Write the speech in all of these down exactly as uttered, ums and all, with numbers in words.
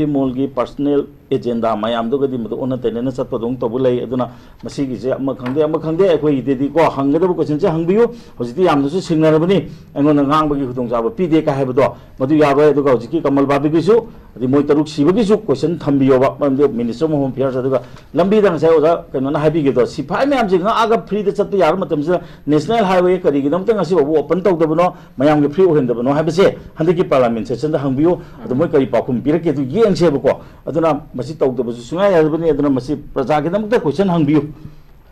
ꯕꯤꯃꯣꯜꯒꯤ personal agenda ꯃꯌꯥꯝꯗꯨꯒꯗꯤ ꯃꯗꯨ ꯑꯣꯟꯅ ꯇꯩꯅꯅ ꯆꯠꯄꯗꯧꯅ ꯇꯧꯕ ꯂꯩ꯫ ꯑꯗꯨꯅ ꯃꯁꯤꯒꯤꯁꯦ ꯑꯃ ꯈꯪꯗꯦ ꯑꯃ ꯈꯪꯗꯦ, ꯑꯩꯈꯣꯏꯒꯤꯗꯗꯤꯀꯣ ꯍꯪꯒꯗꯕ ꯀꯣꯏꯁꯟꯁꯦ ꯍꯪꯕꯤꯌꯨ꯫ ꯍꯧꯖꯤꯛꯇꯤ ꯌꯥꯝꯅꯁꯨ ꯁꯤꯡꯅꯔꯕꯅꯤ, ꯑꯩꯉꯣꯟꯗ ꯉꯥꯡꯕꯒꯤ ꯈꯨꯗꯣꯡꯆꯥꯕ ꯄꯤꯗꯦ ꯀꯥꯏ ꯍꯥꯏꯕꯗꯣ ꯃꯗꯨ ꯌꯥꯔꯣꯏ꯫ ꯑꯗꯨꯒ ꯍꯧꯖꯤꯛꯀꯤ ꯀꯃꯜ ꯕꯥꯕꯤꯒꯤꯁꯨ, ꯑꯗꯩ ꯃꯣꯏ ꯇꯔꯨꯛ ꯁꯤꯕꯒꯤꯁꯨ ꯀꯣꯏꯁꯟ ꯊꯝꯕꯤꯌꯣꯕ, ꯃꯔꯝꯗꯤ ꯃꯤꯅꯤꯁꯇꯔ ꯑꯣꯐ ꯍꯣꯝ ꯑꯦꯐꯤꯌꯔꯁ꯫ ꯑꯗꯨꯒ ꯂꯝꯕꯤꯗ ꯉꯁꯥꯏ ꯑꯣꯖꯥ ꯀꯩꯅꯣꯅ ꯍꯥꯏꯕꯤꯈꯤꯕꯗꯣ, ꯁꯤꯐꯥꯏ ꯃꯌꯥꯝꯁꯦ ꯉꯥꯛꯑꯒ ꯐ꯭ꯔꯤꯗ ꯆꯠꯄ ꯌꯥꯕ ꯃꯇꯝꯁꯤꯗ ꯅꯦꯁꯅꯦꯜ ꯍꯥꯏꯋꯦ ꯀꯔꯤꯒꯤꯗꯃꯛꯇ ꯉꯁꯤ ꯐꯥꯎꯕ ꯑꯣꯄꯟ ꯇꯧꯗꯕꯅꯣ, ꯃꯌꯥꯝꯒꯤ ꯐ꯭ꯔꯤ ꯑꯣꯏꯍꯟꯗꯕꯅꯣ ꯍꯥꯏꯕꯁꯦ ꯍꯟꯗꯛꯀꯤ ꯄꯥꯔꯂꯥꯃꯦꯟ ꯁꯦꯁꯟꯗ ꯍꯪꯕꯤꯌꯨ꯫ ꯑꯗꯣ ꯃꯣꯏ ꯀꯔꯤ ꯄꯥꯎꯈꯨꯝ ꯄꯤꯔꯛꯀꯦ ꯑꯗꯨ ꯌꯦꯡꯁꯦꯕꯀꯣ꯫ ꯑꯗꯨꯅ ꯃꯁꯤ ꯇꯧꯗꯕꯁꯨ ꯁꯨꯡꯌꯥ ꯌꯥꯗꯕꯅꯤ꯫ ꯑꯗꯨꯅ ꯃꯁꯤ ꯄ꯭ꯔꯖꯥꯒꯤꯗꯃꯛꯇ ꯀꯣꯏꯁꯟ ꯍꯪꯕꯤꯌꯨ꯫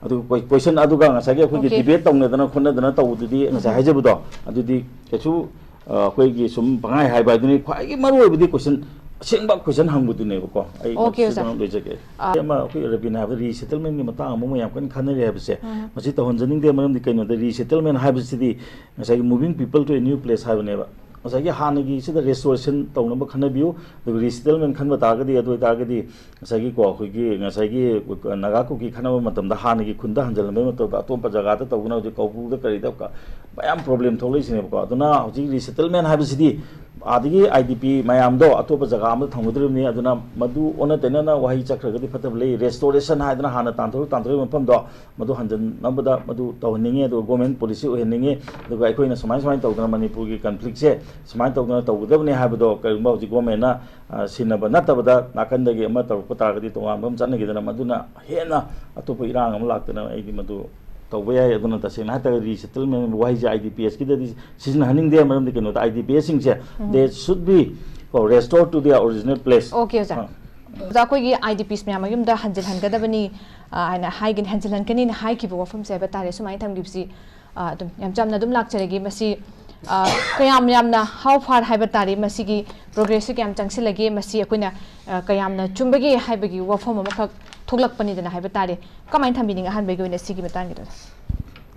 ꯑꯗꯨꯒ ꯀꯣꯏ-, ꯀꯣꯏꯁꯟ ꯑꯗꯨꯒ ꯉꯁꯥꯏꯒꯤ ꯑꯩꯈꯣꯏꯒꯤ Okay. ꯗꯤꯕꯦꯠ ꯇꯧꯅꯗꯅ ꯈꯣꯠꯅꯗꯅ ꯇꯧꯕꯗꯨꯗꯤ ꯉꯁꯥꯏ ꯍꯥꯏꯖꯕꯗꯣ ꯑꯗꯨꯗꯤ ꯀꯩꯁꯨ, ꯑ, ꯑꯩꯈꯣꯏꯒꯤ ꯁꯨꯝ ꯄꯪꯍꯥꯏ ꯍꯥꯏꯕ ꯍꯥꯏꯗꯨꯅꯤ꯫ ꯈ꯭ꯋꯥꯏꯒꯤ ꯃꯔꯨ ꯑꯣꯏꯕꯗꯤ ꯀꯣꯏꯁꯟ ꯑꯁꯦꯡꯕ ꯀꯣꯏꯁꯟ ꯍꯪꯕꯗꯨꯅꯦꯕꯀꯣ꯫ ꯑꯩ Okay, ꯃꯁꯤꯗ ꯑꯣꯖꯥ꯫ ꯂꯣꯏꯖꯒꯦ꯫ ꯑ, ꯑꯃ ꯑꯩꯈꯣꯏ ꯔꯕꯤꯅ ꯍꯥꯏꯕꯗ ꯔꯤꯁꯦꯇꯜꯃꯦꯟꯒꯤ ꯃꯇꯥꯡ ꯑꯃ ꯃꯌꯥꯝ ꯀꯟꯅ ꯈꯟꯅꯔꯤ ꯍꯥꯏꯕꯁꯦ, ꯃꯁꯤ ꯇꯧꯍꯟꯖꯅꯤꯡꯗꯦ꯫ ꯃꯔꯝꯗꯤ ꯀꯩꯅꯣꯗ ꯔꯤꯁꯦꯇꯜꯃꯦꯟ ꯍꯥꯏꯕꯁꯤꯗꯤ ꯉꯁꯥꯏꯒꯤ moving people to a new place ꯍꯥꯏꯕꯅꯦꯕ꯫ ꯉꯁꯥꯏꯒꯤ ꯍꯥꯟꯅꯒꯤ ꯁꯤꯗ ꯔꯦꯁꯇꯣꯔꯦꯁꯟ ꯇꯧꯅꯕ ꯈꯟꯅꯕꯤꯌꯨ꯫ ꯑꯗꯨꯒ ꯔꯤꯁꯦꯇꯜꯃꯦꯟ ꯈꯟꯕ ꯇꯥꯔꯒꯗꯤ, ꯑꯗꯨ ꯑꯣꯏꯇꯥꯔꯒꯗꯤ ꯉꯁꯥꯏꯒꯤꯀꯣ, ꯑꯩꯈꯣꯏꯒꯤ ꯉꯁꯥꯏꯒꯤ ꯅꯥꯒꯥ ꯀꯨꯀꯤ ꯈꯠꯅꯕ ꯃꯇꯝꯗ ꯍꯥꯟꯅꯒꯤ ꯈꯨꯟꯗ ꯍꯟꯖꯤꯜꯂꯝꯕꯩ ꯃꯇꯝꯗ ꯑꯇꯣꯞꯄ ꯖꯒꯥꯗ ꯇꯧꯗꯅ ꯍꯧꯖꯤꯛ ꯀꯧꯕ꯭ꯔꯨꯗ ꯀꯔꯤꯗ ꯀ-, ꯃꯌꯥꯝ ꯄ꯭ꯔꯣꯕ꯭ꯂꯦꯝ ꯊꯣꯛꯂꯛꯏꯁꯤꯅꯦꯕꯀꯣ꯫ ꯑꯗꯨꯅ ꯍꯧꯖꯤꯛ ꯔꯤꯁꯦꯇꯜꯃꯦꯟ ꯍꯥꯏꯕꯁꯤꯗꯤ ꯑꯥꯗꯒꯤ ꯑꯥꯏ ꯗꯤ ꯄꯤ ꯃꯌꯥꯝꯗꯣ ꯑꯇꯣꯞꯄ ꯖꯒꯥ ꯑꯃꯗ ꯊꯝꯒꯗꯧꯔꯤꯕꯅꯤ꯫ ꯑꯗꯨꯅ ꯃꯗꯨ ꯑꯣꯟꯅ ꯇꯩꯅꯅ ꯋꯥꯍꯩ ꯆꯠꯈ꯭ꯔꯒꯗꯤ ꯐꯠꯇꯕ ꯂꯩ꯫ ꯔꯦꯁꯇꯣꯔꯦꯁꯟ ꯍꯥꯏꯗꯅ ꯍꯥꯟꯅ ꯇꯥꯟꯊꯣꯛ ꯇꯥꯟꯊꯣꯛꯏꯕ ꯃꯐꯝꯗꯣ ꯃꯗꯨ ꯍꯟꯖꯤꯟꯅꯕꯗ ꯃꯗꯨ ꯇꯧꯍꯟꯅꯤꯡꯉꯤ꯫ ꯑꯗꯨꯒ ꯒꯣꯔꯃꯦꯟ ꯄꯣꯂꯤꯁꯤ ꯑꯣꯏꯍꯟꯅꯤꯡꯉꯤ꯫ ꯑꯗꯨꯒ ꯑꯩꯈꯣꯏꯅ ꯁꯨꯃꯥꯏ ꯁꯨꯃꯥꯏꯅ ꯇꯧꯗꯅ ꯃꯅꯤꯄꯨꯔꯒꯤ ꯀꯟꯐ꯭ꯂꯤꯛꯁꯦ ꯁꯨꯃꯥꯏꯅ ꯇꯧꯗꯅ ꯇꯧꯒꯗꯕꯅꯤ ꯍꯥꯏꯕꯗꯣ ꯀꯔꯤꯒꯨꯝꯕ ꯍꯧꯖꯤꯛ ꯒꯣꯔꯃꯦꯟꯅ, ꯑ, ꯁꯤꯟꯅꯕ ꯅꯠꯇꯕꯗ ꯅꯥꯀꯟꯗꯒꯤ ꯑꯃ ꯇꯧꯔꯛꯄ ꯇꯥꯔꯒꯗꯤ ꯇꯣꯉꯥꯟꯕ ꯑꯃ ꯆꯠꯅꯈꯤꯗꯅ ꯃꯗꯨꯅ ꯍꯦꯟꯅ ꯑꯇꯣꯞꯄ ꯏꯔꯥꯡ ꯑꯃ ꯂꯥꯛꯇꯅ ꯑꯩꯗꯤ ꯃꯗꯨ ꯇꯧꯕ ꯌꯥꯏ꯫ ꯑꯗꯨꯅ ꯇꯁꯦꯡꯅ ꯍꯥꯏꯇꯥꯔꯒꯗꯤ ꯔꯤꯁꯦꯇꯜꯃꯦꯟ ꯋꯥꯍꯩꯁꯦ ꯑꯥꯏ ꯗꯤ ꯄꯤ ꯑꯦꯁꯀꯤꯗꯗꯤ ꯁꯤꯖꯤꯟꯅꯍꯟꯅꯤꯡꯗꯦ꯫ ꯃꯔꯝꯗꯤ ꯀꯩꯅꯣꯗ, I D P ꯑꯦꯁꯁꯤꯡꯁꯦ, they should be, ꯀꯣ, restored to their original place꯫ Okay, ꯑꯣꯖꯥ꯫ ꯑ꯫ ꯑꯣꯖꯥ, ꯑꯩꯈꯣꯏꯒꯤ ꯑꯥꯏ ꯗꯤ ꯄꯤꯁ ꯃꯌꯥꯝ ꯃꯌꯨꯝꯗ ꯍꯟꯖꯤꯜꯍꯟꯒꯗꯕꯅꯤ, ꯑ, ꯍꯥꯏꯅ ꯍꯥꯏꯒꯅꯤ, ꯍꯟꯖꯤꯜꯍꯟꯒꯅꯤꯅ ꯍꯥꯏꯈꯤꯕ ꯋꯥꯐꯝꯁꯦ ꯍꯥꯏꯕ ꯇꯥꯔꯦ꯫ ꯁꯨꯃꯥꯏꯅ ꯊꯝꯈꯤꯕꯁꯤ, ꯑ, ꯑꯗꯨꯝ ꯌꯥꯝ ꯆꯝꯅ ꯑꯗꯨꯝ ꯂꯥꯛꯆꯔꯒꯦ꯫ ꯃꯁꯤ, ꯑ, ꯀꯌꯥꯝ ꯌꯥꯝꯅ, how far ꯍꯥꯏꯕ ꯇꯥꯔꯦ, ꯃꯁꯤꯒꯤ ꯄ꯭ꯔꯣꯒ꯭ꯔꯦꯁꯁꯤ ꯀꯌꯥꯝ ꯆꯪꯁꯤꯜꯂꯒꯦ, ꯃꯁꯤ ꯑꯩꯈꯣꯏꯅ, ꯑ, ꯀꯌꯥꯝꯅ ꯆꯨꯝꯕꯒꯦ ꯍꯥꯏꯕꯒꯤ ꯋꯥꯐꯝ ꯑꯃꯈꯛ ꯊꯣꯛꯂꯛꯄꯅꯤꯗꯅ ꯍꯥꯏꯕ ꯇꯥꯔꯦ꯫ ꯀꯃꯥꯏꯅ ꯊꯝꯕꯤꯅꯤꯡꯉꯤ ꯑꯍꯥꯟꯕꯒꯤ ꯑꯣꯏꯅ ꯁꯤꯒꯤ ꯃꯇꯥꯡꯒꯤꯗꯨꯗ?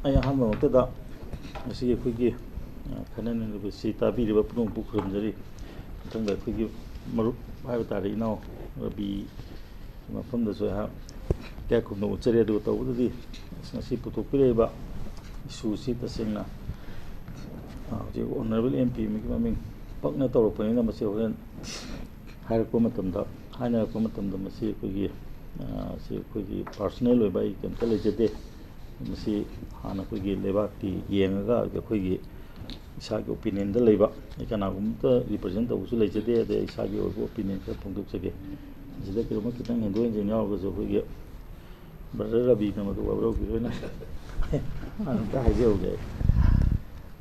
ꯑꯩ ꯑꯍꯥꯟꯕꯃꯛꯇꯗ ꯉꯁꯤꯒꯤ ꯑꯩꯈꯣꯏꯒꯤ, ꯑ, ꯈꯟꯅꯅꯔꯤꯕꯁꯤ ꯇꯥꯕꯤꯔꯤꯕ ꯄꯨꯝꯅꯃꯛꯄꯨ ꯈꯨꯔꯨꯝꯖꯔꯤ꯫ ꯃꯊꯪꯗ ꯑꯩꯈꯣꯏꯒꯤ ꯃꯔꯨꯞ ꯍꯥꯏꯕ ꯇꯥꯔꯦ, ꯏꯅꯥꯎ ꯔꯕꯤ ꯃꯐꯝꯗꯁꯨ ꯑꯩꯍꯥꯛ ꯏꯀꯥꯏ ꯈꯨꯝꯅꯕ ꯎꯠꯆꯔꯤ꯫ ꯑꯗꯨꯒ ꯇꯧꯕꯗꯗꯤ ꯉꯁꯤ ꯄꯨꯊꯣꯛꯄꯤꯔꯛꯏꯕ ꯏꯁꯨꯁꯤ ꯇꯁꯦꯡꯅ, ꯑ, ꯍꯧꯖꯤꯛ ꯑꯣꯅꯔꯦꯕꯜ ꯑꯦꯝ ꯄꯤ ꯑꯃꯒꯤ ꯃꯃꯤꯡ ꯄꯛꯅ ꯇꯧꯔꯛꯄꯅꯤꯅ ꯃꯁꯤ ꯍꯣꯔꯦꯟ ꯍꯥꯏꯔꯛꯄ ꯃꯇꯝꯗ, ꯍꯥꯏꯅꯔꯛꯄ ꯃꯇꯝꯗ ꯃꯁꯤ ꯑꯩꯈꯣꯏꯒꯤ, ꯑ, ꯁꯤ ꯑꯩꯈꯣꯏꯒꯤ personal ꯑꯣꯏꯕ ꯑꯩ ꯀꯩꯝꯇ ꯂꯩꯖꯗꯦ꯫ ꯃꯁꯤ ꯍꯥꯟꯅ ꯑꯩꯈꯣꯏꯒꯤ ꯂꯩꯕꯥꯛꯀꯤ ꯌꯦꯡꯉꯒ ꯑꯩꯈꯣꯏꯒꯤ ꯏꯁꯥꯒꯤ opinionꯗ ꯂꯩꯕ, ꯑꯩ ꯀꯅꯥꯒꯨꯝꯕꯇ represent ꯇꯧꯕꯁꯨ ꯂꯩꯖꯗꯦ꯫ ꯑꯗꯩ ꯏꯁꯥꯒꯤ ꯑꯣꯏꯕ opinion ꯈꯔ ꯐꯣꯡꯗꯣꯛꯆꯒꯦ꯫ ꯃꯁꯤꯗ ꯀꯩꯒꯨꯝꯕ ꯈꯤꯇꯪ ꯍꯦꯟꯗꯣꯛ ꯍꯦꯟꯖꯤꯟ ꯌꯥꯎꯔꯒꯁꯨ ꯑꯩꯈꯣꯏꯒꯤ brother ꯔꯕꯤꯅ ꯃꯗꯨ ꯋꯥꯔꯧꯕꯤꯔꯣꯏꯅ ꯑꯝꯇ ꯍꯥꯏꯖꯍꯧꯒꯦ꯫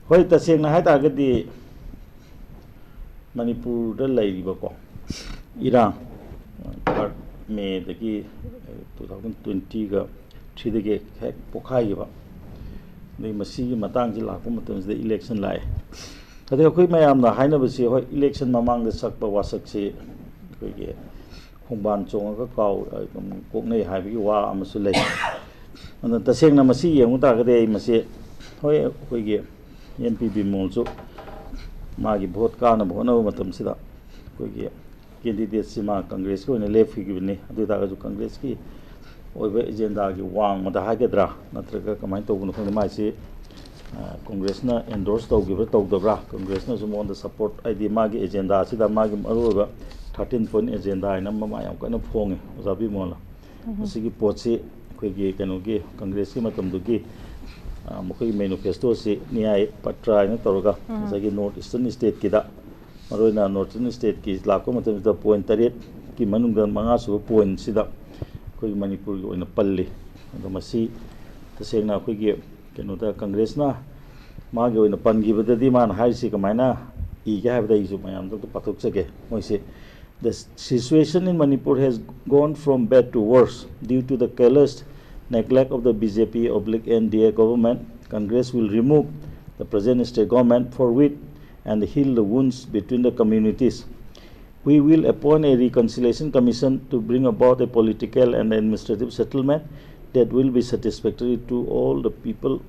ꯍꯣꯏ, ꯇꯁꯦꯡꯅ ꯍꯥꯏ ꯇꯥꯔꯒꯗꯤ ꯃꯅꯤꯄꯨꯔꯗ ꯂꯩꯔꯤꯕꯀꯣ ꯏꯔꯥꯡ, third Mayꯗꯒꯤ two thousand twentyꯒ threeꯗꯒꯤ ꯍꯦꯛ ꯄꯣꯛꯈꯥꯏꯈꯤꯕ, ꯑꯗꯩ ꯃꯁꯤꯒꯤ ꯃꯇꯥꯡꯁꯤ ꯂꯥꯛꯄ ꯃꯇꯝꯁꯤꯗ election ꯂꯥꯛꯑꯦ꯫ ꯑꯗꯩ ꯑꯩꯈꯣꯏ ꯃꯌꯥꯝꯅ ꯍꯥꯏꯅꯕꯁꯤ, ꯍꯣꯏ, election ꯃꯃꯥꯡꯗ ꯁꯛꯄ ꯋꯥꯁꯛꯁꯤ ꯑꯩꯈꯣꯏꯒꯤ ꯈꯣꯡꯕꯥꯟ ꯆꯣꯡꯉꯒ ꯀꯥꯎ, ꯑꯗꯨꯝ ꯀꯣꯛꯅꯩ ꯍꯥꯏꯕꯒꯤ ꯋꯥ ꯑꯃꯁꯨ ꯂꯩ꯫ ꯑꯗꯨꯅ ꯇꯁꯦꯡꯅ ꯃꯁꯤ ꯌꯦꯡꯉꯨ ꯇꯥꯔꯒꯗꯤ ꯑꯩ ꯃꯁꯤ, ꯍꯣꯏ, ꯑꯩꯈꯣꯏꯒꯤ MP ꯕꯤꯃꯣꯜꯁꯨ ꯃꯥꯒꯤ vote ꯀꯥꯅꯕ ꯍꯣꯠꯅꯕ ꯃꯇꯝꯁꯤꯗ ꯑꯩꯈꯣꯏꯒꯤ candidateꯁꯤ ꯃꯥ Congressꯀꯤ ꯑꯣꯏꯅ ꯂꯦꯞꯈꯤꯕꯅꯤ꯫ ꯑꯗꯨ ꯑꯣꯏ ꯇꯥꯔꯒꯁꯨ Congressꯀꯤ ꯑꯣꯏꯕ agendaꯒꯤ ꯋꯥꯡꯃꯗ ꯍꯥꯏꯒꯗ꯭ꯔꯥ, ꯅꯠꯇ꯭ꯔꯒ ꯀꯃꯥꯏꯅ ꯇꯧꯕꯅꯣ ꯈꯪꯗꯦ, ꯃꯥꯏꯁꯤ, ꯑ, Congressꯅ endorse ꯇꯧꯈꯤꯕ꯭ꯔꯥ ꯇꯧꯗꯕ꯭ꯔꯥ, Congressꯅꯁꯨ ꯃꯉꯣꯟꯗ support, ꯍꯥꯏꯗꯤ ꯃꯥꯒꯤ agendaꯁꯤꯗ ꯃꯥꯒꯤ ꯃꯔꯨꯑꯣꯏꯕ thirteen point agenda ꯍꯥꯏꯅ ꯑꯃ ꯃꯥ ꯌꯥꯝ ꯀꯟꯅ ꯐꯣꯡꯉꯤ, ꯑꯣꯖꯥ ꯕꯤꯃꯣꯜꯅ꯫ ꯃꯁꯤꯒꯤ ꯄꯣꯠꯁꯤ ꯑꯩꯈꯣꯏꯒꯤ ꯀꯩꯅꯣꯒꯤ Congressꯀꯤ ꯃꯇꯝꯗꯨꯒꯤ, ꯑ, ꯃꯈꯣꯏꯒꯤ manifestoꯁꯤ ꯅ꯭ꯌꯥꯏ ꯄꯇ꯭ꯔ ꯍꯥꯏꯅ ꯇꯧꯔꯒ ꯉꯁꯥꯏꯒꯤ North Eastern stateꯀꯤꯗ, ꯃꯔꯨꯑꯣꯏꯅ North Eastern stateꯀꯤ ꯂꯥꯛꯄ ꯃꯇꯝꯁꯤꯗ point ꯇꯔꯦꯠꯀꯤ ꯃꯅꯨꯡꯗ ꯃꯉꯥꯁꯨꯕ pointꯁꯤꯗ ꯑꯩꯈꯣꯏꯒꯤ ꯃꯅꯤꯄꯨꯔꯒꯤ ꯑꯣꯏꯅ ꯄꯜꯂꯤ꯫ ꯑꯗꯣ ꯃꯁꯤ ꯇꯁꯦꯡꯅ ꯑꯩꯈꯣꯏꯒꯤ ꯀꯩꯅꯣꯗ Congressꯅ ꯃꯥꯒꯤ ꯑꯣꯏꯅ ꯄꯟꯈꯤꯕꯗꯗꯤ ꯃꯥꯅ ꯍꯥꯏꯔꯤꯁꯤ ꯀꯃꯥꯏꯅ ꯏꯒꯦ ꯍꯥꯏꯕꯗ ꯑꯩꯁꯨ ꯃꯌꯥꯝꯗ ꯑꯝꯇ ꯄꯥꯊꯣꯛꯆꯒꯦ꯫ ꯃꯣꯏꯁꯦ, "The situation in Manipur has gone from bad to worse due to the careless neglect of the BJP oblique NDA government. Congress will remove the present state government forthwith and heal the wounds between the communities. We will appoint a reconciliation commission to bring about a political and administrative settlement that will be satisfactory to all the people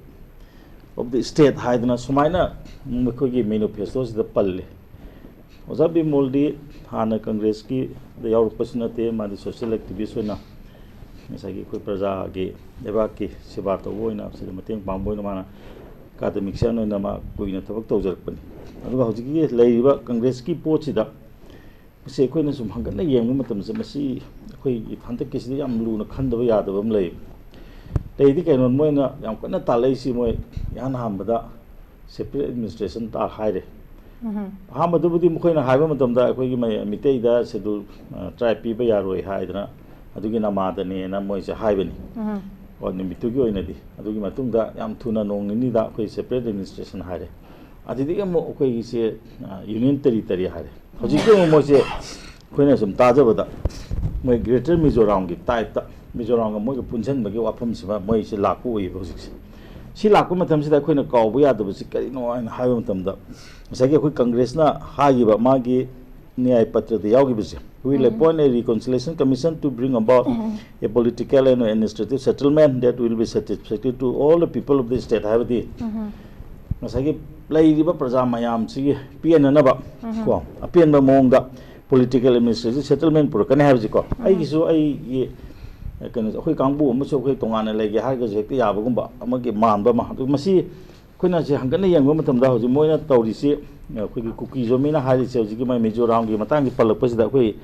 of the state" ꯍꯥꯏꯗꯅ ꯁꯨꯃꯥꯏꯅ ꯃꯈꯣꯏꯒꯤ manifestoꯁꯤꯗ ꯄꯜꯂꯤ꯫ ꯑꯣꯖꯥ ꯕꯤꯃꯣꯜꯗꯤ ꯍꯥꯟꯅ Congressꯀꯤꯗ ꯌꯥꯎꯔꯛꯄꯁꯨ ꯅꯠꯇꯦ, ꯃꯥꯗꯤ social activist ꯑꯣꯏꯅ ꯉꯁꯥꯏꯒꯤ ꯑꯩꯈꯣꯏ ꯄ꯭ꯔꯖꯥꯒꯤ, ꯂꯩꯕꯥꯛꯀꯤ ꯁꯦꯕꯥ ꯇꯧꯕ ꯑꯣꯏꯅ, ꯁꯤꯗ ꯃꯇꯦꯡ ꯄꯥꯡꯕ ꯑꯣꯏꯅ ꯃꯥꯅ academician ꯑꯣꯏꯅ ꯃꯥ ꯀꯨꯏꯅ ꯊꯕꯛ ꯇꯧꯖꯔꯛꯄꯅꯤ꯫ ꯑꯗꯨꯒ ꯍꯧꯖꯤꯛꯀꯤ ꯂꯩꯔꯤꯕ Congressꯀꯤ ꯄꯣꯠꯁꯤꯗ ꯃꯁꯤ ꯑꯩꯈꯣꯏꯅ ꯁꯨꯝ ꯍꯪꯒꯠꯅ ꯌꯦꯡꯕ ꯃꯇꯝꯗ, ꯃꯁꯤ ꯑꯩꯈꯣꯏꯒꯤ ꯍꯟꯗꯛꯀꯤꯁꯤꯗꯤ ꯌꯥꯝ ꯂꯨꯅ ꯈꯟꯗꯕ ꯌꯥꯗꯕ ꯑꯃ ꯂꯩ꯫ ꯂꯩꯗꯤ ꯀꯩꯅꯣ, ꯃꯣꯏꯅ ꯌꯥꯝ ꯀꯟꯅ ꯇꯥꯜꯂꯛꯏꯁꯤ, ꯃꯣꯏ ꯏꯍꯥꯟ ꯍꯥꯟꯕꯗ separate administration ꯇꯥ ꯍꯥꯏꯔꯦ꯫ ꯑꯍꯥꯟꯕꯗꯨꯕꯨꯗꯤ ꯃꯈꯣꯏꯅ ꯍꯥꯏꯕ ꯃꯇꯝꯗ ꯑꯩꯈꯣꯏꯒꯤ ꯃꯩ-, ꯃꯤꯇꯩꯗ schedule, ꯑ, tribe ꯄꯤꯕ ꯌꯥꯔꯣꯏ ꯍꯥꯏꯗꯅ, ꯑꯗꯨꯒꯤ ꯅꯃꯥꯗꯅꯦꯅ ꯃꯣꯏꯁꯦ ꯍꯥꯏꯕꯅꯤ꯫ ꯀꯣ, ꯅꯨꯃꯤꯠꯇꯨꯒꯤ ꯑꯣꯏꯅꯗꯤ꯫ ꯑꯗꯨꯒꯤ ꯃꯇꯨꯡꯗ ꯌꯥꯝ ꯊꯨꯅ ꯅꯣꯡ ꯅꯤꯅꯤꯗ ꯑꯩꯈꯣꯏ separate administration ꯍꯥꯏꯔꯦ꯫ ꯑꯗꯨꯗꯒꯤ ꯑꯃꯨꯛ ꯑꯩꯈꯣꯏꯒꯤꯁꯦ, ꯑ, union territory ꯍꯥꯏꯔꯦ꯫ ꯍꯧꯖꯤꯛꯇꯤ ꯑꯃꯨꯛ ꯃꯣꯏꯁꯦ, ꯑꯩꯈꯣꯏꯅ ꯁꯨꯝ ꯇꯥꯖꯕꯗ, ꯃꯣꯏ Greater Mizoramꯒꯤ typeꯇ, ꯃꯤꯖꯣꯔꯥꯝꯒ ꯃꯣꯏꯒ ꯄꯨꯟꯁꯤꯟꯕꯒꯤ ꯋꯥꯐꯝꯁꯤꯃ ꯃꯣꯏꯁꯦ ꯂꯥꯛꯄ ꯎꯏꯌꯦꯕ ꯍꯧꯖꯤꯛꯁꯦ꯫ ꯁꯤ ꯂꯥꯛꯄ ꯃꯇꯝꯁꯤꯗ ꯑꯩꯈꯣꯏꯅ ꯀꯥꯎꯕ ꯌꯥꯗꯕꯁꯤ ꯀꯔꯤꯅꯣ ꯍꯥꯏꯅ ꯍꯥꯏꯕ ꯃꯇꯝꯗ, ꯉꯁꯥꯏꯒꯤ ꯑꯩꯈꯣꯏ ꯀꯪꯒ꯭ꯔꯦꯁꯅ ꯍꯥꯏꯈꯤꯕ ꯃꯥꯒꯤ ꯅ꯭ꯌꯥꯏ ꯄꯇ꯭ꯔꯗ ꯌꯥꯎꯈꯤꯕꯁꯦ, "We will appoint a reconciliation commission to bring about a political and administrative settlement that will be satisfactory to all the people of the state" ꯍꯥꯏꯕꯗꯤ, ꯉꯁꯥꯏꯒꯤ ꯂꯩꯔꯤꯕ ꯄ꯭ꯔꯖꯥ ꯃꯌꯥꯝꯁꯤꯒꯤ ꯄꯦꯟꯅꯅꯕ, ꯀꯣ, ꯑꯄꯦꯟꯕ ꯃꯑꯣꯡꯗ political administrative settlement ꯄꯨꯔꯛꯀꯅꯤ ꯍꯥꯏꯕꯁꯤꯀꯣ꯫ ꯑꯩꯒꯤꯁꯨ ꯑꯩꯒꯤ, ꯑ, ꯀꯩꯅꯣ, ꯑꯩꯈꯣꯏ ꯀꯥꯡꯕꯨ ꯑꯃꯁꯨ ꯑꯩꯈꯣꯏ ꯇꯣꯉꯥꯟꯅ ꯂꯩꯒꯦ ꯍꯥꯏꯔꯒꯁꯨ ꯍꯦꯛꯇ ꯌꯥꯕꯒꯨꯝꯕ ꯑꯃꯒꯤ ꯃꯥꯟꯕ ꯑꯃ꯫ ꯑꯗꯨ ꯃꯁꯤ ꯑꯩꯈꯣꯏꯅ ꯁꯤ ꯍꯪꯒꯠꯅ ꯌꯦꯡꯕ ꯃꯇꯝꯗ ꯍꯧꯖꯤꯛ ꯃꯣꯏꯅ ꯇꯧꯔꯤꯁꯤ, ꯑꯩꯈꯣꯏꯒꯤ ꯀꯨꯀꯤ ꯖꯣꯃꯤꯅ ꯍꯥꯏꯔꯤꯁꯦ, ꯍꯧꯖꯤꯛꯀꯤ ꯃꯣꯏ ꯃꯤꯖꯣꯔꯥꯝꯒꯤ ꯃꯇꯥꯡꯁꯤ ꯄꯜꯂꯛꯄꯁꯤꯗ ꯑꯩꯈꯣꯏ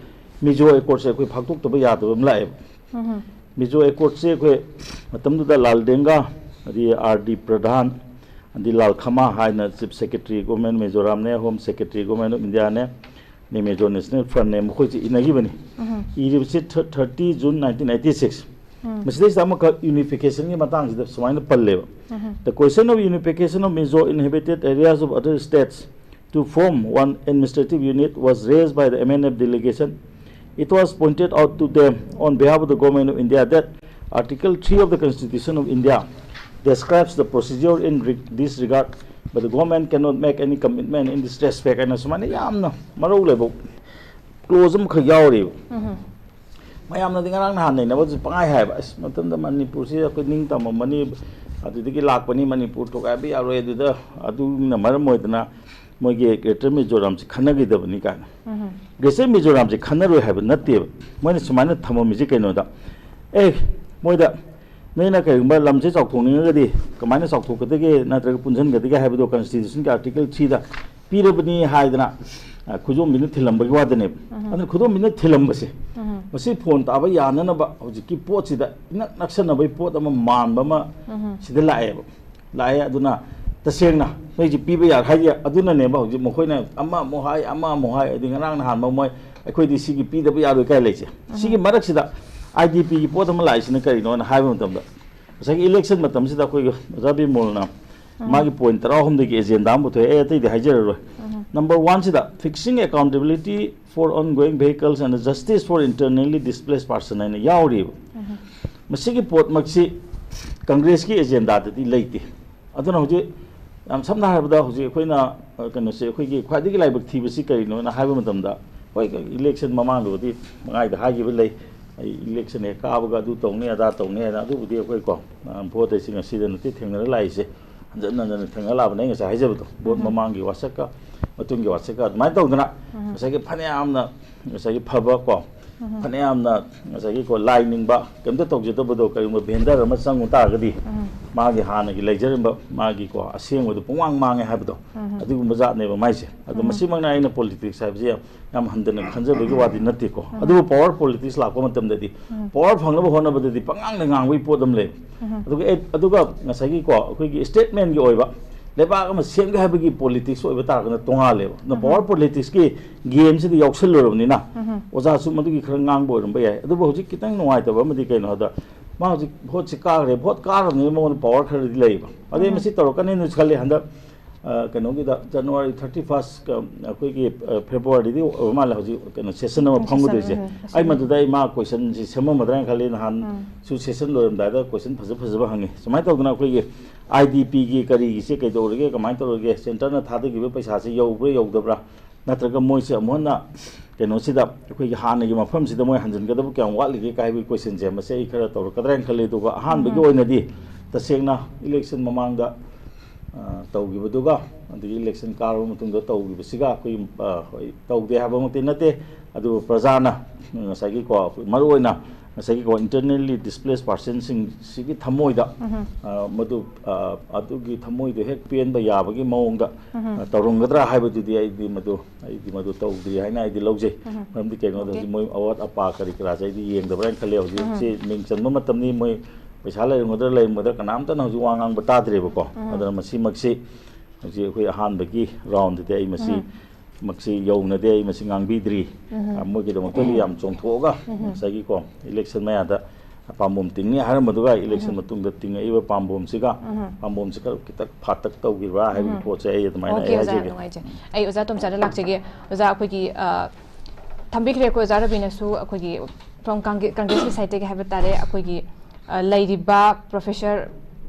ꯃꯤꯖꯣ accordꯁꯦ ꯑꯩꯈꯣꯏ ꯐꯥꯛꯇꯣꯛꯇꯕ ꯌꯥꯗꯕ ꯑꯃ ꯂꯥꯛꯑꯦꯕ꯫ ꯃꯤꯖꯣ accordꯁꯦ ꯑꯩꯈꯣꯏ ꯃꯇꯝꯗꯨꯗ ꯂꯥꯜ ꯗꯦꯡꯒꯥ, ꯑꯗꯩ ꯑꯥꯔ ꯗꯤ ꯄ꯭ꯔꯙꯥꯟ, ꯑꯗꯩ ꯂꯥꯜ ꯈꯃꯥ ꯍꯥꯏꯅ Chief Secretary Government ꯃꯤꯖꯣꯔꯥꯝꯅꯦ, Home Secretary Government of Indiaꯅꯦ, ꯑꯗꯩ Mizo National Frontꯅꯦ, ꯃꯈꯣꯏꯁꯦ ꯏꯅꯈꯤꯕꯅꯤ꯫ ꯏꯔꯤꯕꯁꯤ thirty June nineteen eighty six꯫ ꯃꯁꯤꯗꯩꯁꯤꯗ ꯑꯃꯈꯛ unificationꯒꯤ ꯃꯇꯥꯡꯁꯤꯗ ꯁꯨꯃꯥꯏꯅ ꯄꯜꯂꯦꯕ, "The question of unification of Mizo inhabited areas of other states to form one administrative unit was raised by the M N F delegation. It was pointed out to them on behalf of the Government of India that Article three of the Constitution of India describes the procedure in re-, this regard, but the government cannot make any commitment in this respect" ꯍꯥꯏꯅ ꯁꯨꯃꯥꯏꯅ ꯌꯥꯝꯅ ꯃꯔꯧ ꯂꯩꯕ clause ꯑꯃꯈꯛ ꯌꯥꯎꯔꯤꯕ꯫ ꯃꯌꯥꯝꯅꯗꯤ ꯉꯔꯥꯡ ꯅꯍꯥꯟ ꯅꯩꯅꯕꯁꯨ ꯄꯪꯍꯥꯏ ꯍꯥꯏꯕ, "ꯑꯁ, ꯃꯇꯝꯗ ꯃꯅꯤꯄꯨꯔꯁꯤ ꯑꯩꯈꯣꯏ ꯅꯤꯡ ꯇꯝꯃꯝꯃꯅꯤ, ꯑꯗꯨꯗꯒꯤ ꯂꯥꯛꯄꯅꯤ, ꯃꯅꯤꯄꯨꯔ ꯊꯨꯒꯥꯏꯕ ꯌꯥꯔꯣꯏ, ꯑꯗꯨꯗ ꯑꯗꯨꯅ ꯃꯔꯝ ꯑꯣꯏꯗꯅ ꯃꯣꯏꯒꯤ Greater Mizoramꯁꯤ ꯈꯟꯅꯈꯤꯗꯕꯅꯤ" ꯀꯥꯏꯅ꯫ Greater Mizoramꯁꯤ ꯈꯟꯅꯔꯣꯏ ꯍꯥꯏꯕ ꯅꯠꯇꯦꯕ꯫ ꯃꯣꯏꯅ ꯁꯨꯃꯥꯏꯅ ꯊꯝꯃꯝꯃꯤꯁꯤ ꯀꯩꯅꯣꯗ, ꯑꯦ, ꯃꯣꯏꯗ, "ꯅꯣꯏꯅ ꯀꯔꯤꯒꯨꯝꯕ ꯂꯝꯁꯦ ꯆꯥꯎꯊꯣꯛꯅꯤꯡꯉꯒꯗꯤ ꯀꯃꯥꯏꯅ ꯆꯥꯎꯊꯣꯛꯀꯗꯒꯦ ꯅꯠꯇ꯭ꯔꯒ ꯄꯨꯟꯁꯤꯟꯒꯗꯒꯦ ꯍꯥꯏꯕꯗꯣ Constitutionꯒꯤ Article threeꯗ ꯄꯤꯔꯕꯅꯤ" ꯍꯥꯏꯗꯅ, ꯑ, ꯈꯨꯗꯣꯝꯕꯤꯅ ꯊꯤꯜꯂꯝꯕꯒꯤ ꯋꯥꯗꯅꯦꯕ꯫ ꯑꯗꯨꯅ ꯈꯨꯗꯣꯝꯕꯤꯅ ꯊꯤꯜꯂꯝꯕꯁꯦ, ꯃꯁꯤ ꯐꯣꯟ ꯇꯥꯕ ꯌꯥꯅꯅꯕ ꯍꯧꯖꯤꯛꯀꯤ ꯄꯣꯠꯁꯤꯗ ꯏꯅꯛ ꯅꯛꯁꯟꯅꯕꯒꯤ ꯄꯣꯠ ꯑꯃ ꯃꯥꯟꯕ ꯑꯃ ꯁꯤꯗ ꯂꯥꯛꯑꯦꯕ꯫ ꯂꯥꯛꯑꯦ꯫ ꯑꯗꯨꯅ ꯇꯁꯦꯡꯅ ꯅꯣꯏꯁꯦ ꯄꯤꯕ ꯌꯥꯔꯦ ꯍꯥꯏꯗꯤ, ꯑꯗꯨꯅꯅꯦꯕ ꯍꯧꯖꯤꯛ ꯃꯈꯣꯏꯅ ꯑꯃ ꯑꯃꯨꯛ ꯍꯥꯏ, ꯑꯃ ꯑꯃꯨꯛ ꯍꯥꯏ, ꯑꯗꯩ ꯉꯔꯥꯡ ꯅꯍꯥꯟ ꯃꯣꯏ ꯑꯩꯈꯣꯏꯗꯤ ꯁꯤꯒꯤ ꯄꯤꯗꯕ ꯌꯥꯔꯣꯏ ꯀꯥꯏ ꯂꯩꯁꯦ꯫ ꯁꯤꯒꯤ ꯃꯔꯛꯁꯤꯗ ꯑꯥꯏ ꯗꯤ ꯄꯤꯒꯤ ꯄꯣꯠ ꯑꯃ ꯂꯥꯛꯏꯁꯤꯅ ꯀꯔꯤꯅꯣꯅ ꯍꯥꯏꯕ ꯃꯇꯝꯗ, ꯉꯁꯥꯏꯒꯤ ꯏꯂꯦꯛꯁꯟ ꯃꯇꯝꯁꯤꯗ ꯑꯩꯈꯣꯏꯒꯤ ꯑꯣꯖꯥ ꯕꯤꯃꯣꯜꯅ ꯃꯥꯒꯤ ꯄꯣꯏꯟ ꯇꯔꯥꯍꯨꯝꯗꯣꯏꯒꯤ ꯑꯦꯖꯦꯟꯗꯥ ꯑꯃ ꯄꯨꯊꯣꯛꯑꯦ꯫ ꯑꯩ ꯑꯇꯩꯗꯤ ꯍꯥꯏꯖꯔꯔꯣꯏ꯫ ꯅꯝꯕꯔ ꯋꯥꯟꯁꯤꯗ fixing accountability for ongoing vehicles and justice for internally displaced person ꯍꯥꯏꯅ ꯌꯥꯎꯔꯤꯕ꯫ ꯃꯁꯤꯒꯤ ꯄꯣꯠꯃꯛꯁꯤ ꯀꯪꯒ꯭ꯔꯦꯁꯀꯤ ꯑꯦꯖꯦꯟꯗꯥꯗꯗꯤ ꯂꯩꯇꯦ꯫ ꯑꯗꯨꯅ ꯍꯧꯖꯤꯛ ꯌꯥꯝ ꯁꯝꯅ ꯍꯥꯏꯔꯕꯗ ꯍꯧꯖꯤꯛ ꯑꯩꯈꯣꯏꯅ, ꯑ, ꯀꯩꯅꯣꯁꯦ, ꯑꯩꯈꯣꯏꯒꯤ ꯈ꯭ꯋꯥꯏꯗꯒꯤ ꯂꯥꯏꯕꯛ ꯊꯤꯕꯁꯤ ꯀꯔꯤꯅꯣꯅ ꯍꯥꯏꯕ ꯃꯇꯝꯗ, ꯍꯣꯏ, ꯏꯂꯦꯛꯁꯟ ꯃꯃꯥꯡꯗꯕꯨꯗꯤ ꯃꯉꯥꯏꯗ ꯍꯥꯏꯈꯤꯕ ꯂꯩ, ꯑꯩ ꯏꯂꯦꯛꯁꯟ ꯍꯦꯛ ꯀꯥꯕꯒ ꯑꯗꯨ ꯇꯧꯅꯤ ꯑꯗꯥ ꯇꯧꯅꯤ ꯍꯥꯏꯅ꯫ ꯑꯗꯨꯕꯨꯗꯤ ꯑꯩꯈꯣꯏ ꯀꯣ, ꯑ, ꯚꯣꯠ ꯍꯥꯏꯁꯤ ꯉꯁꯤꯗ ꯅꯠꯇꯦ ꯊꯦꯡꯅꯔ ꯂꯥꯛꯏꯁꯦ, ꯍꯟꯖꯟ ꯍꯟꯖꯟꯅ ꯊꯦꯡꯅ ꯂꯥꯛꯑꯕꯅꯦ꯫ ꯑꯩ ꯉꯁꯥꯏ ꯍꯥꯏꯖꯕꯗꯣ, ꯚꯣꯠ ꯃꯃꯥꯡꯒꯤ ꯋꯥꯁꯛꯀ ꯃꯇꯨꯡꯒꯤ ꯋꯥꯁꯛꯀ ꯑꯗꯨꯃꯥꯏꯅ ꯇꯧꯗꯅ ꯉꯁꯥꯏꯒꯤ ꯐꯅꯌꯥꯝꯅ ꯉꯁꯥꯏꯒꯤ ꯐꯕ ꯀꯣ, ꯐꯅꯌꯥꯝꯅ ꯉꯁꯥꯏꯒꯤ ꯀꯣ ꯂꯥꯏ ꯅꯤꯡꯕ, ꯀꯩꯝꯇ ꯇꯧꯖꯗꯕꯗꯣ, ꯀꯔꯤꯒꯨꯝꯕ ꯚꯦꯟꯗꯔ ꯑꯃ ꯆꯪꯉꯨ ꯇꯥꯔꯒꯗꯤ ꯃꯥꯒꯤ ꯍꯥꯟꯅꯒꯤ ꯂꯩꯖꯔꯝꯕ ꯃꯥꯒꯤ ꯀꯣ ꯑꯁꯦꯡꯕꯗꯣ ꯄꯨꯡꯃꯥꯡ ꯃꯥꯡꯉꯦ ꯍꯥꯏꯕꯗꯣ, ꯑꯗꯨꯒꯨꯝꯕ ꯖꯥꯠꯅꯦꯕ ꯃꯥꯏꯁꯦ꯫ ꯑꯗꯣ ꯃꯁꯤꯃꯛꯅ ꯑꯩꯅ ꯄꯣꯂꯤꯇꯤꯛꯁ ꯍꯥꯏꯕꯁꯦ ꯌꯥꯝ, ꯌꯥꯝ ꯍꯟꯊꯅ ꯈꯟꯖꯕꯒꯤ ꯋꯥꯗꯤ ꯅꯠꯇꯦꯀꯣ꯫ ꯑꯗꯨꯕꯨ ꯄꯋꯥꯔ ꯄꯣꯂꯤꯇꯤꯛꯁ ꯂꯥꯛꯄ ꯃꯇꯝꯗꯗꯤ, ꯄꯋꯥꯔ ꯐꯪꯅꯕ ꯍꯣꯠꯅꯕꯗꯗꯤ ꯄꯉꯥꯡꯗ ꯉꯥꯡꯕꯒꯤ ꯄꯣꯠ ꯑꯃ ꯂꯩ꯫ ꯑꯗꯨꯒ ꯑꯦ-, ꯑꯗꯨꯒ ꯉꯁꯥꯏꯒꯤ ꯀꯣ ꯑꯩꯈꯣꯏꯒꯤ ꯁ꯭ꯇꯦꯠꯃꯦꯟꯒꯤ ꯑꯣꯏꯕ ꯂꯩꯕꯥꯛ ꯑꯃ ꯁꯦꯝꯒꯦ ꯍꯥꯏꯕꯒꯤ ꯄꯣꯂꯤꯇꯤꯛꯁ ꯑꯣꯏꯕ ꯇꯥꯔꯒꯅ ꯇꯣꯉꯥꯜꯂꯦꯕ꯫ ꯑꯗꯨꯅ ꯄꯋꯥꯔ ꯄꯣꯂꯤꯇꯤꯛꯁꯀꯤ ꯒꯦꯝꯁꯤꯗ ꯌꯥꯎꯁꯜꯂꯨꯔꯕꯅꯤꯅ ꯑꯣꯖꯥꯁꯨ ꯃꯗꯨꯒꯤ ꯈꯔ ꯉꯥꯡꯕ ꯑꯣꯏꯔꯝꯕ ꯌꯥꯏ꯫ ꯑꯗꯨꯕꯨ ꯍꯧꯖꯤꯛ ꯈꯤꯇꯪ ꯅꯨꯡꯉꯥꯏꯇꯕ ꯑꯃꯗꯤ ꯀꯩꯅꯣ ꯍꯥꯏꯗ, ꯃꯥ ꯍꯧꯖꯤꯛ ꯚꯣꯠꯁꯤ ꯀꯥꯈ꯭ꯔꯦ, ꯚꯣꯠ ꯀꯥꯔꯕꯅꯤꯅ ꯃꯉꯣꯟꯗ ꯄꯋꯥꯔ ꯈꯔꯗꯤ ꯂꯩꯌꯦꯕ꯫ ꯑꯗꯩ ꯃꯁꯤ ꯇꯧꯔꯛꯀꯅꯤꯅꯁꯨ ꯈꯜꯂꯤ꯫ ꯍꯟꯗꯛ, ꯑ, ꯀꯩꯅꯣꯒꯤꯗ ꯖꯅꯋꯥꯔꯤ ꯊꯥꯔꯇꯤ ꯐꯥꯔꯁ, ꯑ, ꯑꯩꯈꯣꯏꯒꯤ, ꯑ, ꯐꯦꯕ꯭ꯔꯨꯋꯥꯔꯤꯗꯤ ꯑꯣꯏꯕ ꯃꯥꯜꯂꯦ ꯍꯧꯖꯤꯛ ꯀꯩꯅꯣ ꯁꯦꯁꯟ ꯑꯃ ꯁꯦꯁꯟ, ꯐꯝꯒꯗꯣꯏꯁꯦ꯫ ꯎꯝ, ꯑꯩ ꯁꯦꯁꯟ꯫ ꯃꯗꯨꯗ ꯑꯩ ꯃꯥ ꯀꯣꯏꯁꯟꯁꯤ ꯁꯦꯝꯃꯝꯃꯗ꯭ꯔꯥ ꯍꯥꯏꯅ ꯈꯜꯂꯤ꯫ ꯅꯍꯥꯟꯁꯨ ꯁꯦꯁꯟ ꯂꯣꯏꯔꯝꯗꯥꯏꯗ ꯀꯣꯏꯁꯟ ꯐꯖ ꯐꯖꯕ ꯍꯪꯉꯤ꯫ ꯁꯨꯃꯥꯏꯅ ꯇꯧꯗꯅ ꯑꯩꯈꯣꯏꯒꯤ ꯑꯥꯏ ꯗꯤ ꯄꯤꯒꯤ ꯀꯔꯤꯒꯤꯁꯦ ꯀꯩꯗꯧꯔꯒꯦ, ꯀꯃꯥꯏꯅ ꯇꯧꯔꯒꯦ, ꯁꯦꯟꯇꯔꯅ ꯊꯥꯗꯈꯤꯕ ꯄꯩꯁꯥꯁꯦ ꯌꯧꯕ꯭ꯔꯥ ꯌꯧꯗꯕ꯭ꯔꯥ, ꯅꯠꯇ꯭ꯔꯒ ꯃꯣꯏꯁꯦ ꯑꯃꯨꯛ ꯍꯟꯅ ꯀꯩꯅꯣꯁꯤꯗ, ꯑꯩꯈꯣꯏꯒꯤ ꯍꯥꯟꯅꯒꯤ ꯃꯐꯝꯁꯤꯗ ꯃꯣꯏ ꯍꯟꯖꯤꯟꯒꯗꯕ ꯀꯌꯥꯝ ꯋꯥꯠꯂꯤꯒꯦ ꯀꯥꯏꯕꯒꯤ ꯀꯣꯏꯁꯟꯁꯦ, ꯃꯁꯤ ꯑꯩ ꯈꯔ ꯇꯧꯔꯛꯀꯗ꯭ꯔꯥ ꯍꯥꯏꯅ ꯈꯜꯂꯤ꯫ ꯑꯗꯨꯒ ꯑꯍꯥꯟꯕꯒꯤ ꯑꯣꯏꯅꯗꯤ ꯇꯁꯦꯡꯅ ꯏꯂꯦꯛꯁꯟ ꯃꯃꯥꯡꯗ, ꯑ, ꯇꯧꯈꯤꯕꯗꯨꯒ ꯑꯗꯒꯤ ꯏꯂꯦꯛꯁꯟ ꯀꯥꯔꯕ ꯃꯇꯨꯡꯗ ꯇꯧꯈꯤꯕꯁꯤꯒ ꯑꯩꯈꯣꯏ, ꯑ, ꯍꯣꯏ, ꯇꯧꯗꯦ ꯍꯥꯏꯕꯃꯛꯇꯤ ꯅꯠꯇꯦ꯫ ꯑꯗꯨꯕꯨ ꯄ꯭ꯔꯖꯥꯅ ꯉꯁꯥꯏꯒꯤꯀꯣ, ꯑꯩꯈꯣꯏ ꯃꯔꯨꯑꯣꯏꯅ ꯉꯁꯥꯏꯒꯤꯀꯣ internally displaced personꯁꯤꯡꯁꯤꯒꯤ ꯊꯃꯣꯏꯗ, ꯑ, ꯃꯗꯨ, ꯑ, ꯑꯗꯨꯒꯤ ꯊꯃꯣꯏꯗꯣ ꯍꯦꯛ ꯄꯦꯟꯕ ꯌꯥꯕꯒꯤ ꯃꯑꯣꯡꯗ, ꯑ, ꯇꯧꯔꯝꯒꯗ꯭ꯔꯥ ꯍꯥꯏꯕꯗꯨꯗꯤ ꯑꯩꯗꯤ ꯃꯗꯨ, ꯑꯩꯗꯤ ꯃꯗꯨ ꯇꯧꯗ꯭ꯔꯤ ꯍꯥꯏꯅ ꯑꯩꯗꯤ ꯂꯧꯖꯩ꯫ ꯃꯔꯝꯗꯤ ꯀꯩꯒꯤꯅꯣꯗ Okay. ꯍꯧꯖꯤꯛ ꯃꯣꯏ ꯑꯋꯥꯠ ꯑꯄꯥ ꯀꯔꯤ ꯀꯔꯥꯁꯦ ꯑꯩꯗꯤ ꯌꯦꯡꯗꯕ꯭ꯔꯥ ꯍꯥꯏꯅ ꯈꯜꯂꯦ꯫ ꯍꯧꯖꯤꯛꯁꯤ ꯃꯤꯡ ꯆꯟꯕ ꯃꯇꯝꯅꯤ, ꯃꯣꯏ ꯄꯩꯁꯥ ꯂꯩꯔꯝꯒꯗ꯭ꯔꯥ ꯂꯩꯔꯝꯒꯗ꯭ꯔꯥ ꯀꯅꯥꯝꯇꯅ ꯍꯧꯖꯤꯛ ꯋꯥ ꯉꯥꯡꯕ ꯇꯥꯗ꯭ꯔꯦꯕꯀꯣ꯫ ꯑꯗꯨꯅ ꯃꯁꯤꯃꯛꯁꯤ ꯍꯧꯖꯤꯛ ꯑꯩꯈꯣꯏ ꯑꯍꯥꯟꯕꯒꯤ roundꯗꯗꯤ ꯑꯩ ꯃꯁꯤ, ꯃꯁꯤ ꯌꯧꯅꯗꯦ, ꯑꯩ ꯃꯁꯤ ꯉꯥꯡꯕꯤꯗ꯭ꯔꯤ꯫ ꯑ, ꯃꯣꯏꯒꯤꯗꯃꯛꯇꯗꯤ ꯌꯥꯝ ꯆꯣꯡꯊꯣꯛꯑꯒ ꯉꯁꯥꯏꯒꯤꯀꯣ election ꯃꯌꯥꯗ ꯄꯥꯝꯕꯣꯝ ꯇꯤꯡꯅꯤ ꯍꯥꯏꯔꯝꯕꯗꯨꯒ election ꯃꯇꯨꯡꯗ ꯇꯤꯡꯉꯛꯏꯕ ꯄꯥꯝꯕꯣꯝꯁꯤꯒ ꯄꯥꯝꯕꯣꯝꯁꯤ ꯈꯔ ꯈꯤꯇꯪ ꯐꯥꯇꯛ ꯇꯧꯈꯤꯕ꯭ꯔꯥ ꯍꯥꯏꯕꯒꯤ ꯄꯣꯠꯁꯦ ꯑꯩ ꯑꯗꯨꯃꯥꯏꯅ Okay, ꯑꯩ ꯑꯣꯖꯥ, ꯍꯥꯏꯖꯒꯦ꯫ ꯅꯨꯡꯉꯥꯏꯖꯩ꯫ ꯑꯩ ꯑꯣꯖꯥ ꯇꯣꯝꯆꯥꯗ ꯂꯥꯛꯆꯒꯦ꯫ ꯑꯣꯖꯥ, ꯑꯩꯈꯣꯏꯒꯤ, ꯑ, ꯊꯝꯕꯤꯈ꯭ꯔꯦ ꯑꯩꯈꯣꯏ ꯑꯣꯖꯥ ꯔꯕꯤꯅꯁꯨ ꯑꯩꯈꯣꯏꯒꯤ from ꯀꯪꯒ꯭ꯔꯦ-, ꯀꯪꯒ꯭ꯔꯦꯁꯀꯤ sideꯇꯒꯤ ꯍꯥꯏꯕ ꯇꯥꯔꯦ, ꯑꯩꯈꯣꯏꯒꯤ, ꯑ, ꯂꯩꯔꯤꯕ Professor,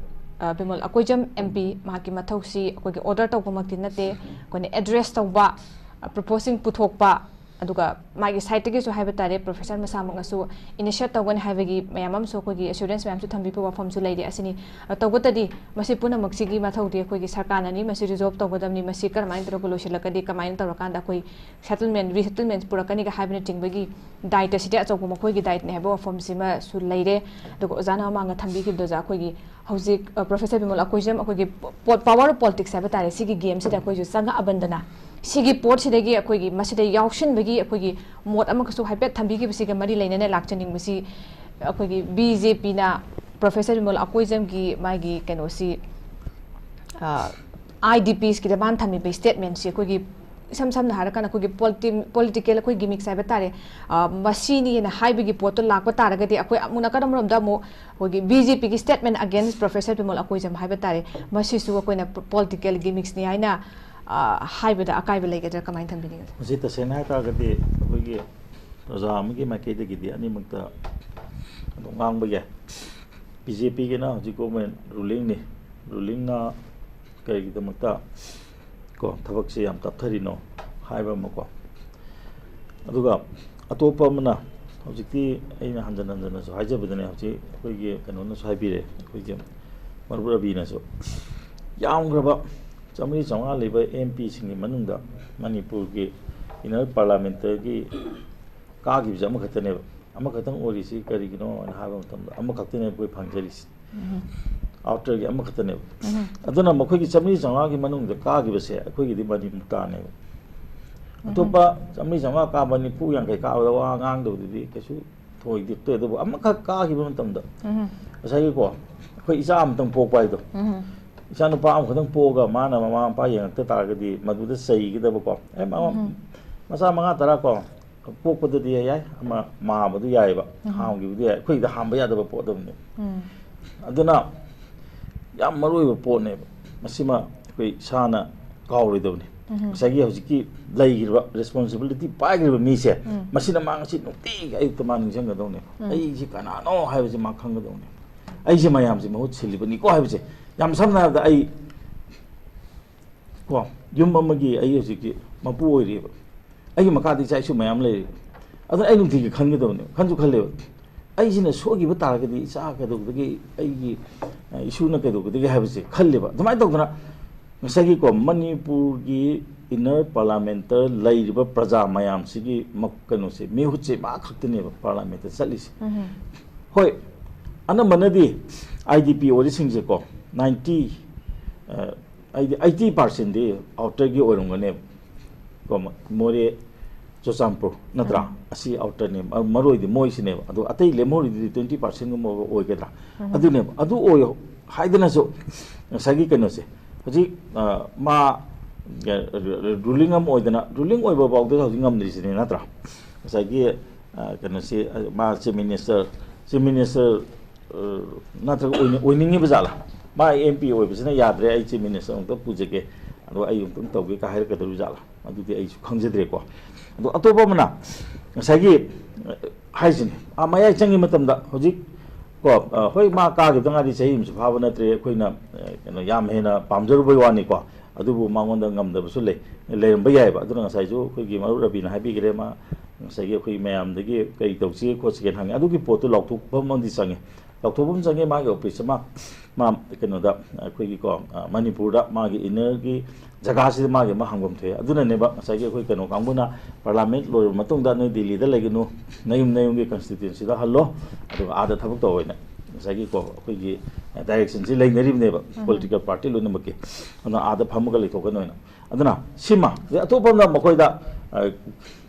ꯑ, ꯕꯤꯃꯣꯜ ꯑꯀꯣꯏꯖꯝ M P, ꯃꯍꯥꯛꯀꯤ ꯃꯊꯧꯁꯤ ꯑꯩꯈꯣꯏꯒꯤ order ꯇꯧꯕꯃꯛꯇꯤ ꯅꯠꯇꯦ, ꯑꯩꯈꯣꯏꯅ address ꯇꯧꯕ, ꯑ, proposing ꯄꯨꯊꯣꯛꯄ, ꯑꯗꯨꯒ ꯃꯥꯒꯤ sideꯇꯒꯤꯁꯨ ꯍꯥꯏꯕ ꯇꯥꯔꯦ, Professor ꯃꯁꯥꯃꯛꯅꯁꯨ initiate ꯇꯧꯒꯅꯤ ꯍꯥꯏꯕꯒꯤ ꯃꯌꯥꯝ ꯑꯃꯁꯨ, ꯑꯩꯈꯣꯏꯒꯤ assurance ꯃꯌꯥꯝꯁꯨ ꯊꯝꯕꯤꯕ ꯋꯥꯐꯝꯁꯨ ꯂꯩꯔꯤ꯫ ꯑꯁꯤꯅꯤ, ꯑ, ꯇꯧꯕꯇꯗꯤ ꯃꯁꯤ ꯄꯨꯝꯅꯃꯛꯁꯤꯒꯤ ꯃꯊꯧꯗꯤ ꯑꯩꯈꯣꯏꯒꯤ ꯁꯔꯀꯥꯔꯅꯅꯤ, ꯃꯁꯤ resolve ꯇꯧꯒꯗꯕꯅꯤ, ꯃꯁꯤ ꯀꯔꯝꯍꯥꯏꯅ ꯇꯧꯔꯒ ꯂꯣꯏꯁꯤꯜꯂꯛꯀꯅꯤ, ꯀꯃꯥꯏꯅ ꯇꯧꯔꯀꯥꯟꯗ ꯑꯩꯈꯣꯏ settlement, resettlement ꯄꯨꯔꯛꯀꯅꯤꯒ ꯍꯥꯏꯕꯅꯆꯤꯡꯕꯒꯤ ꯗꯥꯏꯇ ꯑꯁꯤꯗꯤ ꯑꯆꯧꯕ ꯃꯈꯣꯏꯒꯤ ꯗꯥꯏꯇꯅꯤ ꯍꯥꯏꯕ ꯋꯥꯐꯝꯁꯤꯃꯁꯨ ꯂꯩꯔꯦ꯫ ꯑꯗꯨꯒ ꯑꯣꯖꯥꯅ ꯃꯃꯥꯡꯗ ꯊꯝꯕꯤꯈꯤꯕꯗꯨ, ꯑꯣꯖꯥ, ꯑꯩꯈꯣꯏꯒꯤ ꯍꯧꯖꯤꯛ, ꯑ, Professor ꯕꯤꯃꯣꯜ ꯑꯀꯣꯏꯖꯝ ꯑꯩꯈꯣꯏꯒꯤ ꯄꯣ-, power of politics ꯍꯥꯏꯕ ꯇꯥꯔꯦ, ꯁꯤꯒꯤ gameꯁꯤꯗ ꯑꯩꯈꯣꯏꯁꯨ ꯆꯪꯉꯛꯑꯕꯅꯤꯅ ꯁꯤꯒꯤ ꯄꯣꯠꯁꯤꯗꯒꯤ ꯑꯩꯈꯣꯏꯒꯤ ꯃꯁꯤꯗ ꯌꯥꯎꯁꯤꯟꯕꯒꯤ ꯑꯩꯈꯣꯏꯒꯤ ꯃꯣꯠ ꯑꯃꯈꯛꯁꯨ ꯍꯥꯏꯐꯦꯠ ꯊꯝꯕꯤꯈꯤꯕꯁꯤꯒ ꯃꯔꯤ ꯂꯩꯅꯅ ꯂꯥꯛꯆꯅꯤꯡꯕꯁꯤ, ꯑꯩꯈꯣꯏꯒꯤ BJPꯅ Professor ꯕꯤꯃꯣꯜ ꯑꯀꯣꯏꯖꯝꯒꯤ ꯃꯥꯒꯤ ꯀꯩꯅꯣꯁꯤ, ꯑ, IDPsꯀꯤꯗ ꯃꯥꯅ ꯊꯝꯃꯤꯕ statementꯁꯤ ꯑꯩꯈꯣꯏꯒꯤ ꯏꯁꯝ ꯁꯝꯅ ꯍꯥꯏꯔꯀꯥꯟꯗ ꯑꯩꯈꯣꯏꯒꯤ politi-, political ꯑꯩꯈꯣꯏ gimmicks ꯍꯥꯏꯕ ꯇꯥꯔꯦ, ꯑ, ꯃꯁꯤꯅꯤꯅ ꯍꯥꯏꯕꯒꯤ ꯄꯣꯠꯇꯣ ꯂꯥꯛꯄ ꯇꯥꯔꯒꯗꯤ ꯑꯩꯈꯣꯏ ꯑꯃꯨꯛ ꯅꯥꯀꯟ ꯑꯃꯔꯣꯝꯗ ꯑꯃꯨꯛ ꯑꯩꯈꯣꯏꯒꯤ BJPꯒꯤ statement against Professor Bimol Akoijam ꯍꯥꯏꯕ ꯇꯥꯔꯦ, ꯃꯁꯤꯁꯨ ꯑꯩꯈꯣꯏꯅ political gimmicksꯅꯤ ꯍꯥꯏꯅ, ꯑ, ꯍꯥꯏꯕꯗ ꯑꯀꯥꯏꯕ ꯂꯩꯒꯗ꯭ꯔꯥ, ꯀꯃꯥꯏꯅ ꯊꯝꯕꯤꯅꯤꯡꯒꯦ? ꯃꯁꯤ ꯇꯁꯦꯡꯅ ꯍꯥꯏ ꯇꯥꯔꯒꯗꯤ ꯑꯩꯈꯣꯏꯒꯤ ꯄ꯭ꯔꯖꯥ ꯑꯃꯒꯤ ꯃꯥꯏꯀꯩꯗꯒꯤꯗꯤ ꯑꯅꯤꯃꯛꯇ ꯑꯗꯨꯝ ꯉꯥꯡꯕ ꯌꯥꯏ꯫ BJPꯒꯤꯅ ꯍꯧꯖꯤꯛ government rulingꯅꯤ, rulingꯅ ꯀꯔꯤꯒꯤꯗꯃꯛꯇ ꯀꯣ ꯊꯕꯛꯁꯦ ꯌꯥꯝ ꯇꯞꯊꯔꯤꯅꯣ ꯍꯥꯏꯕ ꯑꯃꯀꯣ꯫ ꯑꯗꯨꯒ ꯑꯇꯣꯞꯄ ꯑꯃꯅ, ꯍꯧꯖꯤꯛꯇꯤ ꯑꯩꯅ ꯍꯟꯖꯟ ꯍꯟꯖꯟꯅꯁꯨ ꯍꯥꯏꯖꯕꯗꯨꯅꯦ, ꯍꯧꯖꯤꯛ ꯑꯩꯈꯣꯏꯒꯤ ꯀꯩꯅꯣꯅꯁꯨ ꯍꯥꯏꯕꯤꯔꯦ, ꯑꯩꯈꯣꯏꯒꯤ ꯃꯔꯨꯞ ꯔꯕꯤꯅꯁꯨ, ꯌꯥꯝꯈ꯭ꯔꯕ ꯆꯥꯃꯔꯤ ꯆꯥꯝꯃꯉꯥ ꯂꯩꯕ MPꯁꯤꯡꯒꯤ ꯃꯅꯨꯡꯗ ꯃꯅꯤꯄꯨꯔꯒꯤ inner parliamentꯇꯒꯤ ꯀꯥꯈꯤꯕꯁꯦ ꯑꯃꯈꯛꯇꯅꯦꯕ꯫ ꯑꯃꯈꯛꯇꯪ ꯑꯣꯏꯔꯤꯁꯤ ꯀꯔꯤꯒꯤꯅꯣ ꯍꯥꯏꯅ ꯍꯥꯏꯕ ꯃꯇꯝꯗ, ꯑꯃꯈꯛꯇꯅꯦ ꯑꯩꯈꯣꯏ ꯐꯪꯖꯔꯤꯁꯤ꯫ Outerꯒꯤ ꯑꯃꯈꯛꯇꯅꯦꯕ꯫ ꯑꯗꯨꯅ ꯃꯈꯣꯏꯒꯤ ꯆꯥꯃꯔꯤ ꯆꯥꯝꯃꯉꯥꯒꯤ ꯃꯅꯨꯡꯗ ꯀꯥꯈꯤꯕꯁꯦ ꯑꯩꯈꯣꯏꯒꯤꯗꯤ ꯃꯅꯤꯄꯨꯔ ꯇꯥꯅꯦꯕ꯫ ꯑꯇꯣꯞꯄ ꯆꯥꯃꯔꯤ ꯆꯥꯝꯃꯉꯥ ꯀꯥꯕ, ꯅꯤꯐꯨ ꯌꯥꯡꯈꯩ ꯀꯥꯕꯗ ꯋꯥ ꯉꯥꯡꯗꯕꯗꯨꯗꯤ ꯀꯩꯁꯨ ꯊꯣꯏꯗꯣꯛꯇꯦ꯫ ꯑꯗꯨꯕꯨ ꯑꯃꯈꯛ ꯀꯥꯈꯤꯕ ꯃꯇꯝꯗ, ꯉꯁꯥꯏꯒꯤꯀꯣ, ꯑꯩꯈꯣꯏ ꯏꯆꯥ ꯑꯃꯇꯪ ꯄꯣꯛꯄ ꯍꯥꯏꯗꯣ, ꯏꯆꯥ ꯅꯨꯄꯥ ꯑꯃꯈꯛꯇꯪ ꯄꯣꯛꯑꯒ ꯃꯥꯅ ꯃꯃꯥ ꯃꯄꯥ ꯌꯦꯡꯉꯛꯇ ꯇꯥꯔꯒꯗꯤ ꯃꯗꯨꯗ ꯆꯩꯒꯗꯕꯀꯣ꯫ ꯑꯦ, ꯃꯃꯥ, ꯃꯆꯥ ꯃꯉꯥ ꯇꯔꯥ ꯀꯣ, ꯄꯣꯛꯄꯗꯗꯤ ꯌꯥꯏ, ꯑꯃ ꯃꯥꯕꯗꯨ ꯌꯥꯏꯑꯕ, ꯍꯥꯝꯈꯤꯕꯗꯤ ꯌꯥꯏ, ꯑꯩꯈꯣꯏꯒꯤꯗ ꯍꯥꯝꯕ ꯌꯥꯗꯕ ꯄꯣꯠ ꯑꯃꯅꯦ꯫ ꯑꯗꯨꯅ ꯌꯥꯝ ꯃꯔꯨ ꯑꯣꯏꯕ ꯄꯣꯠꯅꯦꯕ꯫ ꯃꯁꯤꯃ ꯑꯩꯈꯣꯏ ꯏꯁꯥꯅ ꯀꯥꯎꯔꯣꯏꯗꯕꯅꯤ꯫ ꯉꯁꯥꯏꯒꯤ ꯍꯧꯖꯤꯛꯀꯤ ꯂꯩꯈ꯭ꯔꯤꯕ, responsibility ꯄꯥꯏꯈ꯭ꯔꯤꯕ ꯃꯤꯁꯦ, ꯃꯁꯤꯅ ꯃꯥ ꯉꯁꯤ ꯅꯨꯡꯇꯤꯒꯤ ꯑꯌꯨꯛꯇ ꯃꯥ ꯅꯤꯡꯁꯤꯡꯒꯗꯧꯅꯦ꯫ ꯑꯩꯁꯤ ꯀꯅꯥꯅꯣ ꯍꯥꯏꯕꯁꯤ ꯃꯥ ꯈꯪꯒꯗꯧꯅꯦ꯫ ꯑꯩꯁꯦ ꯃꯌꯥꯝꯁꯦ ꯃꯍꯨꯠ ꯁꯤꯜꯂꯤꯕꯅꯤꯀꯣ ꯍꯥꯏꯕꯁꯦ꯫ ꯌꯥꯝ ꯁꯝꯅ ꯍꯥꯏꯔꯕꯗ, ꯑꯩ ꯀꯣ, ꯌꯨꯝ ꯑꯃꯒꯤ ꯑꯩ ꯍꯧꯖꯤꯛꯀꯤ ꯃꯄꯨ ꯑꯣꯏꯔꯤꯕ, ꯑꯩꯒꯤ ꯃꯈꯥꯗ ꯏꯆꯥ ꯏꯁꯨ ꯃꯌꯥꯝ ꯂꯩꯔꯤꯕ꯫ ꯑꯗꯨꯅ ꯑꯩ ꯅꯨꯡꯇꯤꯒꯤ ꯈꯟꯒꯗꯕꯅꯦꯕ, ꯈꯟꯁꯨ ꯈꯜꯂꯦꯕ꯫ ꯑꯩꯁꯤꯅ ꯁꯣꯏꯈꯤꯕ ꯇꯥꯔꯒꯗꯤ ꯏꯆꯥ ꯀꯩꯗꯧꯒꯗꯒꯦ, ꯑꯩꯒꯤ, ꯑ, ꯏꯁꯨꯅ ꯀꯩꯗꯧꯒꯗꯒꯦ ꯍꯥꯏꯕꯁꯦ ꯈꯜꯂꯦꯕ꯫ ꯑꯗꯨꯃꯥꯏꯅ ꯇꯧꯗꯅ ꯉꯁꯥꯏꯒꯤꯀꯣ, ꯃꯅꯤꯄꯨꯔꯒꯤ inner parliamentꯇ ꯂꯩꯔꯤꯕ ꯄ꯭ꯔꯖꯥ ꯃꯌꯥꯝꯁꯤꯒꯤ ꯃ-, ꯀꯩꯅꯣꯁꯦ, ꯃꯤꯍꯨꯠꯁꯦ ꯃꯥ ꯈꯛꯇꯅꯦꯕ parliamentꯇ ꯆꯠꯂꯤꯁꯦ꯫ ꯍꯣꯏ, ꯑꯅꯝꯕꯅꯗꯤ IDP ꯑꯣꯏꯔꯤꯁꯤꯡꯁꯦꯀꯣ, ninety, ꯑ, ꯑꯩꯗꯤ eighty percentꯗꯤ outerꯒꯤ ꯑꯣꯏꯔꯝꯒꯅꯦꯕ꯫ ꯀꯣ, ꯃ-, ꯃꯣꯔꯦ, ꯆꯨꯔꯆꯥꯟꯄꯨꯔ ꯅꯠꯇ꯭ꯔꯥ? ꯑꯁꯤ outerꯅꯦ, ꯃ-, ꯃꯔꯨ ꯑꯣꯏꯗꯤ ꯃꯣꯏꯁꯤꯅꯦꯕ꯫ ꯑꯗꯣ ꯑꯇꯩ ꯂꯦꯝꯍꯧꯔꯤꯗꯨꯗꯤ twenty percentꯒꯨꯝꯕ ꯑꯣꯏꯒꯗ꯭ꯔꯥ? ꯑꯗꯨꯅꯦꯕ꯫ ꯑꯗꯨ ꯑꯣꯏ ꯍꯥꯏꯗꯅꯁꯨ ꯉꯁꯥꯏꯒꯤ ꯀꯩꯅꯣꯁꯦ, ꯍꯧꯖꯤꯛ, ꯑ, ꯃꯥ, ꯑ, ruling ꯑꯃ ꯑꯣꯏꯗꯅ, ruling ꯑꯣꯏꯕ ꯐꯥꯎꯗ ꯍꯧꯖꯤꯛ ꯉꯝꯗ꯭ꯔꯤꯁꯤꯅꯦ, ꯅꯠꯇ꯭ꯔꯥ? ꯉꯁꯥꯏꯒꯤ, ꯑ, ꯀꯩꯅꯣꯁꯤ, ꯑ, ꯃꯥ Chief Minister, Chief Minister, ꯑ, ꯅꯠꯇ꯭ꯔꯒ ꯑꯣꯏꯅ-, ꯑꯣꯏꯅꯤꯡꯉꯤꯕ ꯖꯥꯠꯂꯥ? ꯃꯥ MP ꯑꯣꯏꯕꯁꯤꯅ ꯌꯥꯗ꯭ꯔꯦ, ꯑꯩ Chief Minister ꯑꯃꯨꯛꯇ ꯄꯨꯖꯒꯦ, ꯑꯗꯨꯒ ꯑꯩ ꯑꯃꯨꯛꯇꯪ ꯇꯧꯒꯦ ꯀꯥꯏ ꯍꯥꯏꯔꯛꯀꯗꯧꯔꯤꯕ ꯖꯥꯠꯂꯥ? ꯑꯗꯨꯗꯤ ꯑꯩꯁꯨ ꯈꯪꯖꯗ꯭ꯔꯦꯀꯣ꯫ ꯑꯗꯣ ꯑꯇꯣꯞꯄ ꯑꯃꯅ ꯉꯁꯥꯏꯒꯤ, ꯑ, ꯍꯥꯏꯁꯤꯅꯤ, ꯑꯥ, ꯃꯌꯥꯏ ꯆꯪꯉꯤ ꯃꯇꯝꯗ ꯍꯧꯖꯤꯛ ꯀꯣ, ꯑ, ꯍꯣꯏ, ꯃꯥ ꯀꯥꯈꯤꯕꯗ ꯉꯥꯏꯔꯤ, ꯆꯍꯤ ꯑꯃꯁꯨ ꯐꯥꯕ ꯅꯠꯇ꯭ꯔꯦ, ꯑꯩꯈꯣꯏꯅ, ꯑ, ꯀꯩꯅꯣ, ꯌꯥꯝ ꯍꯦꯟꯅ ꯄꯥꯝꯖꯔꯨꯕꯩ ꯋꯥꯅꯤꯀꯣ꯫ ꯑꯗꯨꯕꯨ ꯃꯉꯣꯟꯗ ꯉꯝꯗꯕꯁꯨ ꯂꯩ, ꯂꯩꯔꯝꯕ ꯌꯥꯏꯑꯕ꯫ ꯑꯗꯨꯅ ꯉꯁꯥꯏꯁꯨ ꯑꯩꯈꯣꯏꯒꯤ ꯃꯔꯨꯞ ꯔꯕꯤꯅ ꯍꯥꯏꯕꯤꯈ꯭ꯔꯦ, ꯃꯥ ꯉꯁꯥꯏꯒꯤ ꯑꯩꯈꯣꯏ ꯃꯌꯥꯝꯗꯒꯤ ꯀꯔꯤ ꯇꯧꯁꯤꯒꯦ ꯈꯣꯠꯁꯤꯒꯦꯅ ꯍꯪꯉꯤ꯫ ꯑꯗꯨꯒꯤ ꯄꯣꯠꯇꯨ ꯂꯥꯎꯊꯣꯛꯐꯝ ꯑꯃꯗꯤ ꯆꯪꯉꯤ꯫ ꯆꯥꯎꯊꯣꯛꯄ ꯑꯃ ꯆꯪꯉꯦ꯫ ꯃꯥꯒꯤ ꯑꯣꯐꯤꯁ ꯑꯃ ꯃꯥ ꯀꯩꯅꯣꯗ, ꯑꯩꯈꯣꯏꯒꯤꯀꯣ, ꯑ, ꯃꯅꯤꯄꯨꯔꯗ ꯃꯥꯒꯤ ꯏꯟꯅꯔꯒꯤ ꯖꯒꯥꯁꯤꯗ ꯃꯥꯒꯤ ꯑꯃ ꯍꯥꯡꯐꯝ ꯊꯣꯛꯑꯦ꯫ ꯑꯗꯨꯅꯅꯦꯕ ꯉꯁꯥꯏꯒꯤ ꯑꯩꯈꯣꯏ ꯀꯩꯅꯣ ꯀꯥꯡꯕꯨꯅ ꯄꯥꯔꯂꯥꯃꯦꯟ ꯂꯣꯏꯔꯕ ꯃꯇꯨꯡꯗ ꯅꯣꯏ ꯗꯤꯜꯂꯤꯗ ꯂꯩꯒꯅꯨ, ꯅꯌꯨꯝ ꯅꯌꯨꯝꯒꯤ ꯀꯟꯁꯇꯤꯇ꯭ꯋꯦꯟꯁꯤꯗ ꯍꯜꯂꯣ, ꯑꯗꯨꯒ ꯑꯥꯗ ꯊꯕꯛ ꯇꯧ ꯍꯥꯏꯅ ꯉꯁꯥꯏꯒꯤꯀꯣ ꯑꯩꯈꯣꯏꯒꯤ ꯗꯥꯏꯔꯦꯛꯁꯟꯁꯤ ꯂꯩꯅꯔꯤꯕꯅꯦꯕ꯫ ꯎꯝ꯫ Political party ꯂꯣꯏꯅꯃꯛꯀꯤ꯫ ꯑꯗꯨꯅ ꯑꯥꯗ ꯐꯝꯃꯒ ꯂꯩꯊꯣꯛꯀꯅꯨ ꯍꯥꯏꯅ꯫ ꯑꯗꯨꯅ ꯁꯤꯃ, ꯑꯗꯩ ꯑꯇꯣꯞꯄ ꯑꯃꯅ ꯃꯈꯣꯏꯗ, ꯑ,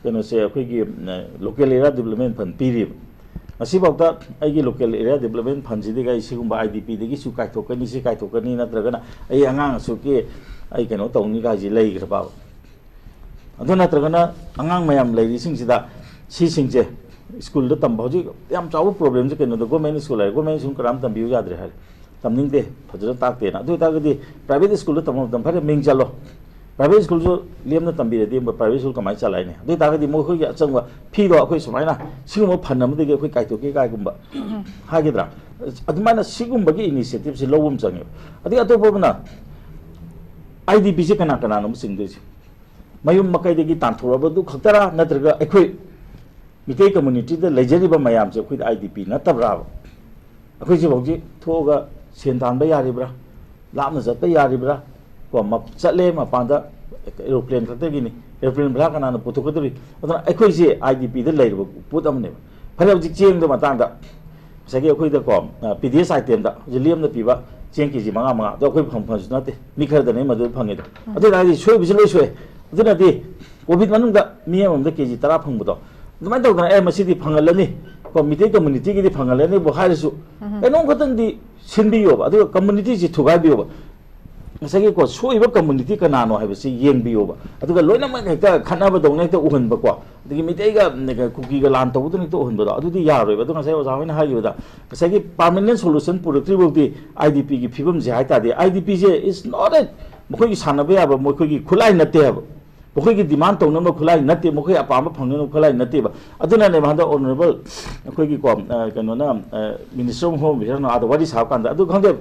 ꯀꯩꯅꯣꯁꯦ, ꯑꯩꯈꯣꯏꯒꯤ, ꯑ, ꯂꯣꯀꯦꯜ ꯑꯦꯔꯤꯌꯥ ꯗꯤꯕꯂꯞꯃꯦꯟ ꯐꯟ ꯄꯤꯔꯤꯕ꯫ ꯉꯁꯤꯐꯥꯎꯗ ꯑꯩꯒꯤ ꯂꯣꯀꯦꯜ ꯑꯦꯔꯤꯌꯥ ꯗꯤꯕꯂꯞꯃꯦꯟ ꯐꯟꯁꯤꯗꯒꯤ ꯑꯩ ꯁꯤꯒꯨꯝꯕ ꯑꯥꯏ ꯗꯤ ꯄꯤꯗꯒꯤꯁꯨ ꯀꯥꯏꯊꯣꯛꯀꯅꯤ, ꯁꯤ ꯀꯥꯏꯊꯣꯛꯀꯅꯤ, ꯅꯠꯇ꯭ꯔꯒꯅ ꯑꯩ ꯑꯉꯥꯡ ꯑꯁꯨꯛꯀꯤ ꯑꯩ ꯀꯩꯅꯣ ꯇꯧꯅꯤ ꯀꯥꯏꯁꯤ ꯂꯩꯈ꯭ꯔꯕ? ꯑꯗꯨ ꯅꯠꯇ꯭ꯔꯒꯅ ꯑꯉꯥꯡ ꯃꯌꯥꯝ ꯂꯩꯔꯤꯁꯤꯡꯁꯤꯗ ꯁꯤꯁꯤꯡꯁꯦ ꯁ꯭ꯀꯨꯜꯗ ꯇꯝꯕ, ꯍꯧꯖꯤꯛ ꯌꯥꯝ ꯆꯥꯎꯕ ꯄ꯭ꯔꯣꯕ꯭ꯂꯦꯝꯁꯦ ꯀꯩꯅꯣꯗ, ꯒꯣꯔꯃꯦꯟ ꯁ꯭ꯀꯨꯜ ꯍꯥꯏꯔꯦ, ꯒꯣꯔꯃꯦꯟ ꯁ꯭ꯀꯨꯜ ꯀꯅꯥꯝ ꯇꯝꯕꯤꯌꯨ ꯌꯥꯗ꯭ꯔꯦ ꯍꯥꯏꯔꯦ, ꯇꯝꯅꯤꯡꯗꯦ, ꯐꯖꯅ ꯇꯥꯛꯇꯦꯅ꯫ ꯑꯗꯨ ꯑꯣꯏꯇꯥꯔꯒꯗꯤ ꯄ꯭ꯔꯥꯏꯚꯦꯠ ꯁ꯭ꯀꯨꯜꯗ ꯇꯝꯕ ꯃꯇꯝ ꯐꯔꯦ, ꯃꯤꯡ ꯆꯜꯂꯣ꯫ ꯄ꯭ꯔꯥꯏꯚꯦꯠ ꯁ꯭ꯀꯨꯜꯁꯨ ꯂꯦꯝꯅ ꯇꯝꯕꯤꯔꯗꯤ ꯄ꯭ꯔꯥꯏꯚꯦꯠ ꯁ꯭ꯀꯨꯜ ꯀꯃꯥꯏꯅ ꯆꯂꯥꯏꯅꯤ? ꯑꯗꯨ ꯑꯣꯏꯇꯥꯔꯒꯗꯤ ꯃꯈꯣꯏꯒꯤ ꯑꯆꯪꯕ ꯐꯤꯗꯣ ꯑꯩꯈꯣꯏ ꯁꯨꯃꯥꯏꯅ ꯁꯤꯒꯨꯝꯕ ꯐꯟ ꯑꯃꯗꯒꯤ ꯑꯩꯈꯣꯏ ꯀꯥꯏꯊꯣꯛꯀꯦ ꯀꯥꯏꯒꯨꯝꯕ ꯍꯥꯏꯒꯗ꯭ꯔꯥ? ꯑꯗꯨꯃꯥꯏꯅ ꯁꯤꯒꯨꯝꯕꯒꯤ ꯏꯅꯤꯁꯤꯌꯦꯇꯤꯞꯁꯦ ꯂꯧꯕ ꯑꯃ ꯆꯪꯉꯦꯕ꯫ ꯑꯗꯒꯤ ꯑꯇꯣꯞꯄ ꯑꯃꯅ, ꯑꯥꯏ ꯗꯤ ꯄꯤꯁꯦ ꯀꯅꯥ ꯀꯅꯥꯅꯣ ꯑꯃ ꯆꯤꯡꯗꯣꯏꯁꯦ? ꯃꯌꯨꯝ ꯃꯀꯩꯗꯒꯤ ꯇꯥꯟꯊꯣꯔꯛꯑꯕꯗꯨ ꯈꯛꯇꯔꯥ, ꯅꯠꯇ꯭ꯔꯒ ꯑꯩꯈꯣꯏ ꯃꯤꯇꯩ ꯀꯝꯃꯨꯅꯤꯇꯤꯗ ꯂꯩꯖꯔꯤꯕ ꯃꯌꯥꯝꯁꯦ ꯑꯩꯈꯣꯏꯗ ꯑꯥꯏ ꯗꯤ ꯄꯤ ꯅꯠꯇꯕ꯭ꯔꯥꯕ? ꯑꯩꯈꯣꯏꯁꯦ ꯍꯧꯖꯤꯛ ꯊꯣꯛꯑꯒ ꯁꯦꯟ ꯇꯥꯟꯕ ꯌꯥꯔꯤꯕ꯭ꯔꯥ? ꯂꯥꯞꯅ ꯆꯠꯄ ꯌꯥꯔꯤꯕ꯭ꯔꯥ? ꯀꯣ, ꯃꯞ-, ꯆꯠꯂꯦ ꯃꯄꯥꯟꯗ, ꯑꯦꯔꯣꯄ꯭ꯂꯦꯟ ꯈꯛꯇꯒꯤꯅꯤ꯫ ꯑꯦꯔꯣꯄ꯭ꯂꯦꯟ ꯚꯔꯥ ꯀꯅꯥꯅ ꯄꯨꯊꯣꯛꯀꯗꯧꯔꯤ? ꯑꯗꯨꯅ ꯑꯩꯈꯣꯏꯁꯦ ꯑꯥꯏ ꯗꯤ ꯄꯤꯗ ꯂꯩꯔꯤꯕ ꯄꯣꯠ ꯑꯃꯅꯦꯕ꯫ ꯐꯔꯦ, ꯍꯧꯖꯤꯛ ꯆꯦꯡꯗ ꯃꯇꯥꯡꯗ ꯉꯁꯥꯏꯒꯤ ꯑꯩꯈꯣꯏꯗꯀꯣ, ꯑ, ꯄꯤ ꯗꯤ ꯑꯦꯁ ꯑꯥꯏꯇꯦꯝꯗ ꯍꯧꯖꯤꯛ ꯂꯦꯝꯅ ꯄꯤꯕ ꯆꯦꯡ ꯀꯦ ꯖꯤ ꯃꯉꯥ ꯃꯉꯥ, ꯑꯗꯣ ꯑꯩꯈꯣꯏ ꯐꯪ-, ꯐꯪꯁꯨ ꯅꯠꯇꯦ, ꯃꯤ ꯈꯔꯗꯅꯦ ꯃꯗꯨꯗ ꯐꯪꯉꯤꯗꯣ꯫ ꯎꯝ꯫ ꯑꯗꯨ ꯑꯣꯏꯇꯥꯔꯗꯤ ꯁꯣꯏꯕꯁꯤ ꯂꯣꯏ ꯁꯣꯏ꯫ ꯑꯗꯨꯅꯗꯤ ꯀꯣꯚꯤꯗ ꯃꯅꯨꯡꯗ ꯃꯤ ꯑꯃꯃꯝꯗ ꯀꯦ ꯖꯤ ꯇꯔꯥ ꯐꯪꯕꯗꯣ, ꯑꯗꯨꯃꯥꯏꯅ ꯇꯧꯗꯅ, "ꯑꯦ, ꯃꯁꯤꯗꯤ ꯐꯪꯍꯜꯂꯅꯤ, ꯀꯣ, ꯃꯤꯇꯩ ꯀꯝꯃꯨꯅꯤꯇꯤꯒꯤꯗꯤ ꯐꯪꯍꯜꯂꯅꯤꯕꯨ" ꯍꯥꯏꯔꯁꯨ, ꯎꯝ꯫ ꯀꯩꯅꯣꯝ ꯈꯛꯇꯪꯗꯤ ꯁꯤꯟꯕꯤꯌꯣꯕ, ꯑꯗꯨꯒ ꯀꯝꯃꯨꯅꯤꯇꯤꯁꯤ ꯊꯨꯒꯥꯏꯕꯤꯌꯣꯕ꯫ ꯉꯁꯥꯏꯒꯤꯀꯣ, ꯁꯣꯛꯏꯕ ꯀꯝꯃꯨꯅꯤꯇꯤ ꯀꯅꯥꯅꯣ ꯍꯥꯏꯕꯁꯤ ꯌꯦꯡꯕꯤꯌꯣꯕ꯫ ꯑꯗꯨꯒ ꯂꯣꯏꯅꯃꯛ ꯍꯦꯛꯇ ꯈꯠꯅꯕꯗꯧꯅ ꯍꯦꯛꯇ ꯎꯍꯟꯕꯀꯣ, ꯑꯗꯒꯤ ꯃꯤꯇꯩꯒ ꯀꯨꯀꯤꯒ ꯂꯥꯟ ꯇꯧꯕꯗꯧꯅ ꯍꯦꯛꯇ ꯎꯍꯟꯕꯗꯣ, ꯑꯗꯨꯗꯤ ꯌꯥꯔꯣꯏꯕ꯫ ꯑꯗꯣ ꯉꯁꯥꯏ ꯑꯣꯖꯥ ꯍꯣꯏꯅ ꯍꯥꯏꯈꯤꯕꯗ, ꯉꯁꯥꯏꯒꯤ ꯄꯥꯔꯃꯅꯦꯟ ꯁꯣꯂꯨꯁꯟ ꯄꯨꯔꯛꯇ꯭ꯔꯤ ꯐꯥꯎꯗꯤ ꯑꯥꯏ ꯗꯤ ꯄꯤꯒꯤ ꯐꯤꯕꯝꯁꯦ ꯍꯥꯏ ꯇꯥꯔꯗꯤ, I D ꯄꯤꯁꯦ is not a, ꯃꯈꯣꯏꯒꯤ ꯁꯥꯟꯅꯕ ꯌꯥꯕ, ꯃꯈꯣꯏꯒꯤ ꯈꯨꯠꯂꯥꯏ ꯅꯠꯇꯦ ꯍꯥꯏꯕ꯫ ꯃꯈꯣꯏꯒꯤ ꯗꯤꯃꯥꯟ ꯇꯧꯅꯕ ꯈꯨꯠꯂꯥꯏ ꯅꯠꯇꯦ, ꯃꯈꯣꯏ ꯑꯄꯥꯝꯕ ꯐꯪꯅꯅꯕ ꯈꯨꯠꯂꯥꯏ ꯅꯠꯇꯦꯕ꯫ ꯑꯗꯨꯅꯅꯦꯕ ꯍꯟꯗꯛ ꯑꯣꯅꯔꯦꯕꯜ ꯑꯩꯈꯣꯏꯒꯤꯀꯣ, ꯑ, ꯀꯩꯅꯣꯅ, ꯑ, ꯃꯤꯅꯤꯁꯇꯔ ꯑꯣꯐ ꯍꯣꯝ ꯑꯦꯐꯤꯌꯔꯅ ꯑꯥꯗ ꯋꯥꯔꯤ ꯁꯥꯕ ꯀꯥꯟꯗ, ꯑꯗꯨ ꯈꯪꯗꯦ,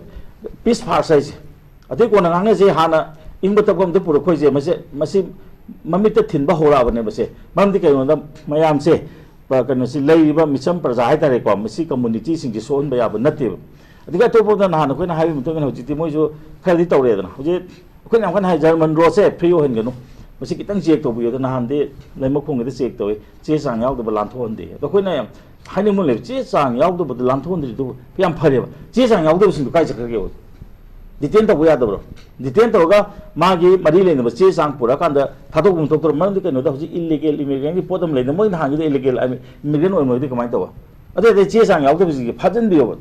ꯄꯤꯁ ꯐꯥꯔꯁ ꯍꯥꯏꯁꯦ꯫ ꯑꯇꯩ ꯀꯣꯟꯅ ꯉꯥꯡꯅꯁꯦ, ꯍꯥꯟꯅ ꯏꯪꯕ ꯇꯞꯄ ꯑꯝꯇ ꯄꯨꯔꯛꯈꯣꯏꯁꯦ꯫ ꯃꯁꯦ, ꯃꯁꯤ ꯃꯃꯤꯠꯇ ꯊꯤꯟꯕ ꯍꯧꯔꯛꯑꯕꯅꯦ ꯃꯁꯦ꯫ ꯃꯔꯝꯗꯤ ꯀꯩꯅꯣꯗ ꯃꯌꯥꯝꯁꯦ ꯄ-, ꯀꯩꯅꯣꯁꯤ, ꯂꯩꯔꯤꯕ ꯃꯤꯆꯝ ꯄ꯭ꯔꯖꯥ ꯍꯥꯏꯇꯥꯔꯦꯀꯣ, ꯃꯁꯤ ꯀꯝꯃꯨꯅꯤꯇꯤꯁꯤꯡꯁꯤ ꯁꯣꯛꯍꯟꯕ ꯌꯥꯕ ꯅꯠꯇꯦꯕ꯫ ꯑꯗꯨꯒ ꯑꯇꯣꯞꯄꯗ ꯅꯍꯥꯟ ꯑꯩꯈꯣꯏꯅ ꯍꯥꯏꯕ ꯃꯇꯨꯡ ꯏꯟꯅ ꯍꯧꯖꯤꯛꯇꯤ ꯃꯣꯏꯁꯨ ꯈꯔꯗꯤ ꯇꯧꯔꯦꯗꯅ꯫ ꯍꯧꯖꯤꯛ ꯑꯩꯈꯣꯏꯅ ꯌꯥꯝ ꯀꯟꯅ ꯍꯥꯏ, ꯖꯔꯃꯟ ꯔꯣꯁꯦ ꯐ꯭ꯔꯤ ꯑꯣꯏꯍꯟꯒꯅꯨ, ꯃꯁꯤ ꯈꯤꯇꯪ ꯆꯦꯛ ꯇꯧꯕꯤꯌꯨ꯫ ꯑꯗꯣ ꯅꯍꯥꯟꯗꯤ ꯂꯩꯃꯈꯣꯡꯒꯤꯗ ꯆꯦꯛ ꯇꯧꯋꯤ, ꯆꯦ ꯆꯥꯡ ꯌꯥꯎꯗꯕ ꯂꯥꯟꯊꯣꯛꯍꯟꯗꯦ꯫ ꯑꯗꯣ ꯑꯩꯈꯣꯏꯅ ꯌꯥꯝ ꯍꯥꯏꯅꯤꯡꯕ ꯂꯩꯕ, ꯆꯦ ꯆꯥꯡ ꯌꯥꯎꯗꯕꯗ ꯂꯥꯟꯊꯣꯛꯍꯟꯗ꯭ꯔꯤꯗꯨ ꯌꯥꯝ ꯐꯔꯦꯕ꯫ ꯆꯦ ꯆꯥꯡ ꯌꯥꯎꯗꯕꯁꯤꯡꯗꯣ ꯀꯥꯏ ꯆꯠꯈ꯭ꯔꯒꯦꯕ? ꯗꯤꯇꯦꯟ ꯇꯧꯕ ꯌꯥꯗꯕ꯭ꯔꯣ? ꯗꯤꯇꯦꯟ ꯇꯧꯔꯒ ꯃꯥꯒꯤ ꯃꯔꯤ ꯂꯩꯅꯕ ꯆꯦ ꯆꯥꯡ ꯄꯨꯔꯛꯑꯀꯥꯟꯗ ꯊꯥꯗꯣꯛꯐꯝ ꯊꯣꯛꯇ꯭ꯔꯣ? ꯃꯔꯝꯗꯤ ꯀꯩꯅꯣꯗ ꯍꯧꯖꯤꯛ ꯏꯜꯂꯤꯒꯦꯜ ꯏꯃꯤꯒ꯭ꯔꯦꯟꯒꯤ ꯄꯣꯠ ꯑꯃ ꯂꯩꯗꯅ, ꯃꯣꯏ ꯅꯍꯥꯟꯒꯤꯗꯣ ꯏꯜꯂꯤꯒꯦꯜ ꯏꯃꯤꯒ꯭ꯔꯦꯟ ꯑꯣꯏꯔꯝꯃꯒꯗꯤ ꯀꯃꯥꯏꯅ ꯇꯧꯕ? ꯑꯗꯨ ꯑꯣꯏꯔꯗꯤ ꯆꯦ ꯆꯥꯡ ꯌꯥꯎꯗꯕꯁꯤꯡꯁꯦ ꯐꯥꯖꯤꯟꯕꯤꯌꯣꯕ꯫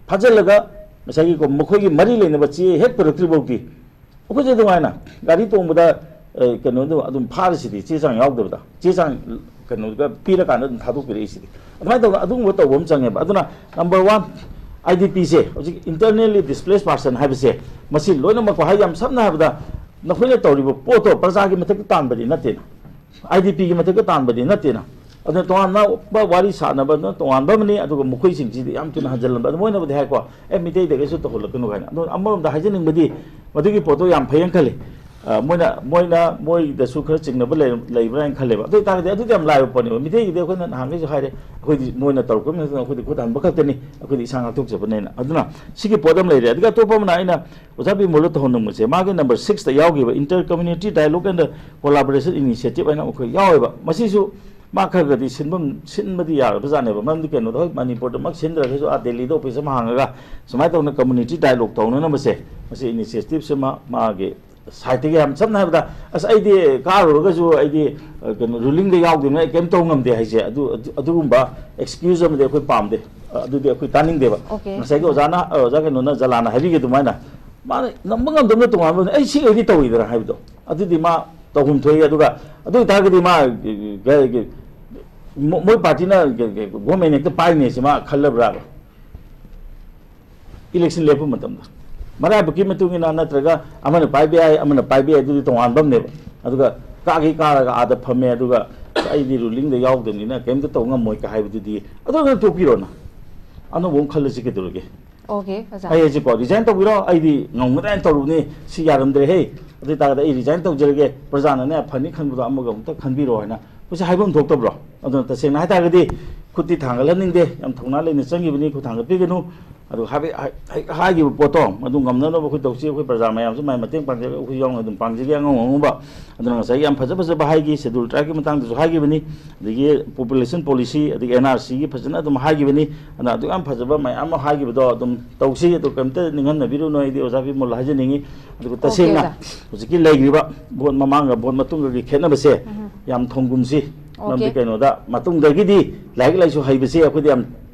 ꯐꯥꯖꯤꯜꯂꯒ ꯉꯁꯥꯏꯒꯤꯀꯣ, ꯃꯈꯣꯏꯒꯤ ꯃꯔꯤ ꯂꯩꯅꯕ ꯆꯦ ꯍꯦꯛ ꯄꯨꯔꯛꯇ꯭ꯔꯤ ꯐꯥꯎꯗꯤ ꯑꯩꯈꯣꯏꯁꯦ ꯑꯗꯨꯃꯥꯏꯅ ꯒꯥꯔꯤ ꯇꯣꯡꯕꯗ, ꯑ, ꯀꯩꯅꯣꯗꯣ ꯑꯗꯨꯝ ꯐꯥꯔꯤꯁꯤꯗꯤ, ꯆꯦ ꯆꯥꯡ ꯌꯥꯎꯗꯕꯗ, ꯆꯦ ꯆꯥꯡ ꯀꯩꯅꯣꯒ ꯄꯤꯔꯀꯥꯟꯗ ꯑꯗꯨꯝ ꯊꯥꯗꯣꯛꯄꯤꯔꯛꯏꯁꯤꯗꯤ꯫ ꯑꯗꯨꯃꯥꯏꯅ ꯇꯧꯗꯅ ꯑꯗꯨꯒꯨꯝꯕ ꯇꯧꯕ ꯑꯃ ꯆꯪꯉꯦꯕ꯫ ꯑꯗꯨꯅ number one, ꯑꯥꯏ ꯗꯤ ꯄꯤꯁꯦ ꯍꯧꯖꯤꯛ, internally displaced person ꯍꯥꯏꯕꯁꯦ, ꯃꯁꯤ ꯂꯣꯏꯅꯃꯛ, ꯍꯥꯏ, ꯌꯥꯝ ꯁꯝꯅ ꯍꯥꯏꯔꯕꯗ, ꯅꯈꯣꯏꯅ ꯇꯧꯔꯤꯕ ꯄꯣꯠꯇꯣ ꯄ꯭ꯔꯖꯥꯒꯤ ꯃꯊꯛꯇ ꯇꯥꯟꯕꯗꯤ ꯅꯠꯇꯦꯅ, ꯑꯥꯏ ꯗꯤ ꯄꯤꯒꯤ ꯃꯊꯛꯇ ꯇꯥꯟꯕꯗꯤ ꯅꯠꯇꯦꯅ꯫ ꯑꯗꯨꯅ ꯇꯣꯉꯥꯟꯕ ꯋꯥꯔꯤ ꯁꯥꯟꯅꯕꯗꯨꯅ ꯇꯣꯉꯥꯟꯕ ꯑꯃꯅꯤ, ꯑꯗꯨꯒ ꯃꯈꯣꯏꯁꯤꯡꯁꯤꯗꯤ ꯌꯥꯝ ꯊꯨꯅ ꯍꯟꯖꯤꯜꯂꯝꯕ꯫ ꯑꯗꯨ ꯃꯣꯏꯅꯕꯨꯗꯤ ꯍꯥꯏꯀꯣ, "ꯑꯦ, ꯃꯤꯇꯩꯗꯒꯤꯁꯨ ꯇꯧꯍꯜꯂꯛꯀꯅꯨ" ꯍꯥꯏꯅ꯫ ꯑꯗꯨ ꯑꯃꯔꯣꯝꯗ ꯍꯥꯏꯖꯅꯤꯡꯕꯗꯤ, ꯃꯗꯨꯒꯤ ꯄꯣꯠꯇꯣ ꯌꯥꯝ ꯐꯩꯌꯦꯅ ꯈꯜꯂꯤ꯫ ꯑ, ꯃꯣꯏꯅ, ꯃꯣꯏꯅ, ꯃꯣꯏꯗꯁꯨ ꯈꯔ ꯆꯤꯡꯅꯕ ꯂꯩ-, ꯂꯩꯕ꯭ꯔꯥ ꯍꯥꯏꯅ ꯈꯜꯂꯦꯕ꯫ ꯑꯗꯨ ꯑꯣꯏꯇꯥꯔꯒꯗꯤ ꯑꯗꯨꯗꯤ ꯌꯥꯝ ꯂꯥꯏꯕ ꯄꯣꯠꯅꯦꯕ꯫ ꯃꯤꯇꯩꯒꯤꯗꯤ ꯑꯩꯈꯣꯏꯅ ꯅꯍꯥꯟꯈꯩꯁꯨ ꯍꯥꯏꯔꯦ, ꯑꯩꯈꯣꯏꯗꯤ ꯃꯣꯏꯅ ꯇꯧꯔꯛꯄ ꯃꯇꯝꯗ ꯑꯩꯈꯣꯏꯗꯤ ꯈꯨꯠ ꯍꯟꯕ ꯈꯛꯇꯅꯤ, ꯑꯩꯈꯣꯏꯗꯤ ꯏꯁꯥ ꯉꯥꯛꯊꯣꯛꯆꯕꯅꯦꯅ꯫ ꯑꯗꯨꯅ ꯁꯤꯒꯤ ꯄꯣꯠ ꯑꯃ ꯂꯩꯔꯦ꯫ ꯑꯗꯨꯒ ꯑꯇꯣꯞꯄ ꯑꯃꯅ ꯑꯩꯅ ꯑꯣꯖꯥ ꯕꯤꯃꯣꯜꯗ ꯇꯧꯍꯟꯅꯤꯡꯕꯁꯦ, ꯃꯥꯒꯤ number six ꯇ ꯌꯥꯎꯈꯤꯕ Inter Community Dialogue and Collaboration Initiative ꯍꯥꯏꯅ ꯑꯩꯈꯣꯏ ꯌꯥꯎꯋꯦꯕ꯫ ꯃꯁꯤꯁꯨ ꯃꯥ ꯈꯔ ꯈꯔꯗꯤ ꯁꯤꯟꯐꯝ, ꯁꯤꯟꯕꯗꯤ ꯌꯥꯔꯕꯖꯥꯠꯅꯦꯕ꯫ ꯃꯔꯝꯗꯤ ꯀꯩꯅꯣꯗ, ꯍꯣꯏ, ꯃꯅꯤꯄꯨꯔꯗꯃꯛ ꯁꯤꯟꯗ꯭ꯔꯒꯁꯨ ꯑꯥ ꯗꯦꯜꯂꯤꯗ ꯑꯣꯐꯤꯁ ꯑꯃ ꯍꯥꯡꯉꯒ ꯁꯨꯃꯥꯏꯅ ꯇꯧꯅ community dialogue ꯇꯧꯅꯅꯕꯁꯦ, ꯃꯁꯤ initiative ꯁꯤꯃ ꯃꯥꯒꯤ side ꯇꯒꯤ, ꯌꯥꯝ ꯁꯝꯅ ꯍꯥꯏꯔꯕꯗ, "ꯑꯁ, ꯑꯩꯗꯤ ꯀꯥꯔꯨꯔꯒꯁꯨ ꯑꯩꯗꯤ, ꯑ, ꯀꯩꯅꯣ, ruling ꯗ ꯌꯥꯎꯗꯦꯅ ꯑꯩ ꯀꯩꯝ ꯇꯧ ꯉꯝꯗꯦ" ꯍꯥꯏꯁꯦ, ꯑꯗꯨ, ꯑꯗꯨ, ꯑꯗꯨꯒꯨꯝꯕ excuse ꯑꯃꯗꯤ ꯑꯩꯈꯣꯏ ꯄꯥꯝꯗꯦ꯫ ꯑ, ꯑꯗꯨꯗꯤ ꯑꯩꯈꯣꯏ ꯇꯥꯅꯤꯡꯗꯦꯕ꯫ Okay. ꯉꯁꯥꯏꯒꯤ ꯑꯣꯖꯥꯅ, ꯑ, ꯑꯣꯖꯥ ꯀꯩꯅꯣꯅ, ꯖꯂꯥꯅ ꯍꯥꯏꯕꯤꯒꯦ ꯑꯗꯨꯃꯥꯏꯅ, ꯃꯥꯅ ꯉꯝꯕ ꯉꯝꯗꯕꯅ ꯇꯣꯉꯥꯟꯕ ꯑꯃꯅꯤ, ꯑꯩ ꯁꯤꯈꯩꯗꯤ ꯇꯧꯋꯤꯗꯅ ꯍꯥꯏꯕꯗꯣ, ꯑꯗꯨꯗꯤ ꯃꯥ ꯇꯧꯐꯝ ꯊꯣꯛꯏ꯫ ꯑꯗꯨꯒ ꯑꯗꯨ ꯑꯣꯏꯇꯥꯔꯒꯗꯤ ꯃꯥ, ꯀ-, ꯀ-, ꯃꯣ-, ꯃꯣꯏ ꯄꯥꯔꯇꯤꯅ ꯀ-, ꯀ-, ꯒꯣꯔꯃꯦꯟ ꯍꯦꯛꯇ ꯄꯥꯏꯅꯦꯁꯤ ꯃꯥ ꯈꯜꯂꯕ꯭ꯔꯥꯕ? ꯏꯂꯦꯛꯁꯟ ꯂꯦꯞꯄ ꯃꯇꯝꯗ ꯃꯔꯥꯏꯕꯛꯀꯤ ꯃꯇꯨꯡ ꯏꯟꯅ, ꯅꯠꯇ꯭ꯔꯒ ꯑꯃꯅ ꯄꯥꯏꯕ ꯌꯥꯏ, ꯑꯃꯅ ꯄꯥꯏꯕ ꯌꯥꯏ, ꯑꯗꯨꯗꯤ ꯇꯣꯉꯥꯟꯕ ꯑꯃꯅꯦꯕ꯫ ꯑꯗꯨꯒ ꯀꯥꯒꯤ ꯀꯥꯔꯒ ꯑꯥꯗ ꯐꯝꯃꯦ, ꯑꯗꯨꯒ "ꯑꯩꯗꯤ ruling ꯗ ꯌꯥꯎꯗꯕꯅꯤꯅ ꯀꯩꯝꯇ ꯇꯧ ꯉꯝꯃꯣꯏ" ꯀ ꯍꯥꯏꯕꯗꯨꯗꯤ, ꯑꯗꯨ ꯑꯗꯨꯝ ꯇꯣꯛꯄꯤꯔꯣꯅ, ꯑꯅꯧꯕ ꯑꯃ ꯈꯜꯂꯁꯤ ꯀꯩꯗꯧꯔꯒꯦ? Okay, ꯑꯣꯖꯥ꯫ ꯑꯩ ꯍꯥꯏꯁꯤꯀꯣ, resign ꯇꯧꯕꯤꯔꯣ, ꯑꯩꯗꯤ ꯉꯝꯒꯗ꯭ꯔꯥ ꯍꯥꯏꯅ ꯇꯧꯔꯨꯕꯅꯤ, ꯁꯤ ꯌꯥꯔꯝꯗ꯭ꯔꯦ ꯍꯦ, ꯑꯗꯨ ꯑꯣꯏꯇꯥꯔꯒꯗꯤ ꯑꯩ resign ꯇꯧꯖꯔꯒꯦ, ꯄ꯭ꯔꯖꯥꯅꯅꯦ ꯐꯅꯤ ꯈꯟꯕꯗꯣ ꯑꯃꯒ ꯑꯃꯨꯛꯇ ꯈꯟꯕꯤꯔꯣ ꯍꯥꯏꯅ ꯃꯁꯤ ꯍꯥꯏꯐꯝ ꯊꯣꯛꯇꯕ꯭ꯔꯣ? ꯑꯗꯨꯅ ꯇꯁꯦꯡꯅ ꯍꯥꯏꯇꯥꯔꯒꯗꯤ ꯈꯨꯠꯇꯤ ꯊꯥꯡꯒꯠꯍꯟꯅꯤꯡꯗꯦ, ꯌꯥꯝ ꯊꯧꯅꯥ ꯂꯩꯅ ꯆꯪꯈꯤꯕꯅꯤ, ꯈꯨꯠ ꯊꯥꯡꯒꯠꯄꯤꯒꯅꯨ꯫ ꯑꯗꯨ ꯍꯥꯏꯕ-, ꯍꯥꯏ-, ꯍꯥꯏꯈꯤꯕ ꯄꯣꯠꯇꯣ ꯃꯗꯨ ꯉꯝꯅꯅꯕ ꯑꯩꯈꯣꯏ ꯇꯧꯁꯤ꯫ ꯑꯩꯈꯣꯏ ꯄ꯭ꯔꯖꯥ ꯃꯌꯥꯝꯁꯨ ꯃꯥꯏ ꯃꯇꯦꯡ ꯄꯥꯡꯖꯔꯒ ꯑꯩꯈꯣꯏ ꯌꯥꯎꯅ ꯑꯗꯨꯝ ꯄꯥꯡꯖꯒꯦ ꯑꯉꯝ ꯑꯉꯝꯕ꯫ ꯑꯗꯨꯅ ꯉꯁꯥꯏ ꯌꯥꯝ ꯐꯖ ꯐꯖꯕ ꯍꯥꯏꯈꯤ, Scheduled Tribeꯀꯤ ꯃꯇꯥꯡꯗꯁꯨ ꯍꯥꯏꯈꯤꯕꯅꯤ, ꯑꯗꯒꯤ Population Policy, ꯑꯗꯒꯤ N R Cꯒꯤ ꯐꯖꯅ ꯑꯗꯨꯝ ꯍꯥꯏꯈꯤꯕꯅꯤ꯫ ꯑꯗꯨꯅ ꯑꯗꯨꯛ ꯌꯥꯝ ꯐꯖꯕ ꯃꯌꯥꯝ ꯑꯃ ꯍꯥꯏꯈꯤꯕꯗꯣ ꯑꯗꯨꯝ ꯇꯧꯁꯤ꯫ ꯑꯗꯨ ꯀꯔꯤꯝꯇ ꯅꯤꯡꯍꯟꯅꯕꯤꯔꯨꯅꯨ, ꯑꯩꯗꯤ ꯑꯣꯖꯥ ꯕꯤꯃꯣꯜ ꯍꯥꯏꯖꯅꯤꯡꯉꯤ꯫ ꯑꯗꯨꯒ OK, ꯇꯁꯦꯡꯅ ꯑꯣꯖꯥ꯫ ꯍꯧꯖꯤꯛꯀꯤ ꯂꯩꯔꯤꯕ ꯚꯣꯠ ꯃꯃꯥꯡꯒ ꯚꯣꯠ ꯃꯇꯨꯡꯒꯒꯤ ꯈꯦꯠꯅꯕꯁꯦ ꯎꯝ꯫ ꯌꯥꯝ ꯊꯣꯡꯒꯨꯝꯁꯤ꯫ ꯃꯔꯝꯗꯤ OK꯫ ꯀꯩꯅꯣꯗ ꯃꯇꯨꯡꯗꯒꯤꯗꯤ ꯂꯥꯏꯔꯤꯛ ꯂꯥꯏꯁꯨ ꯍꯩꯕꯁꯦ ꯑꯩꯈꯣꯏꯗꯤ ꯌꯥꯝ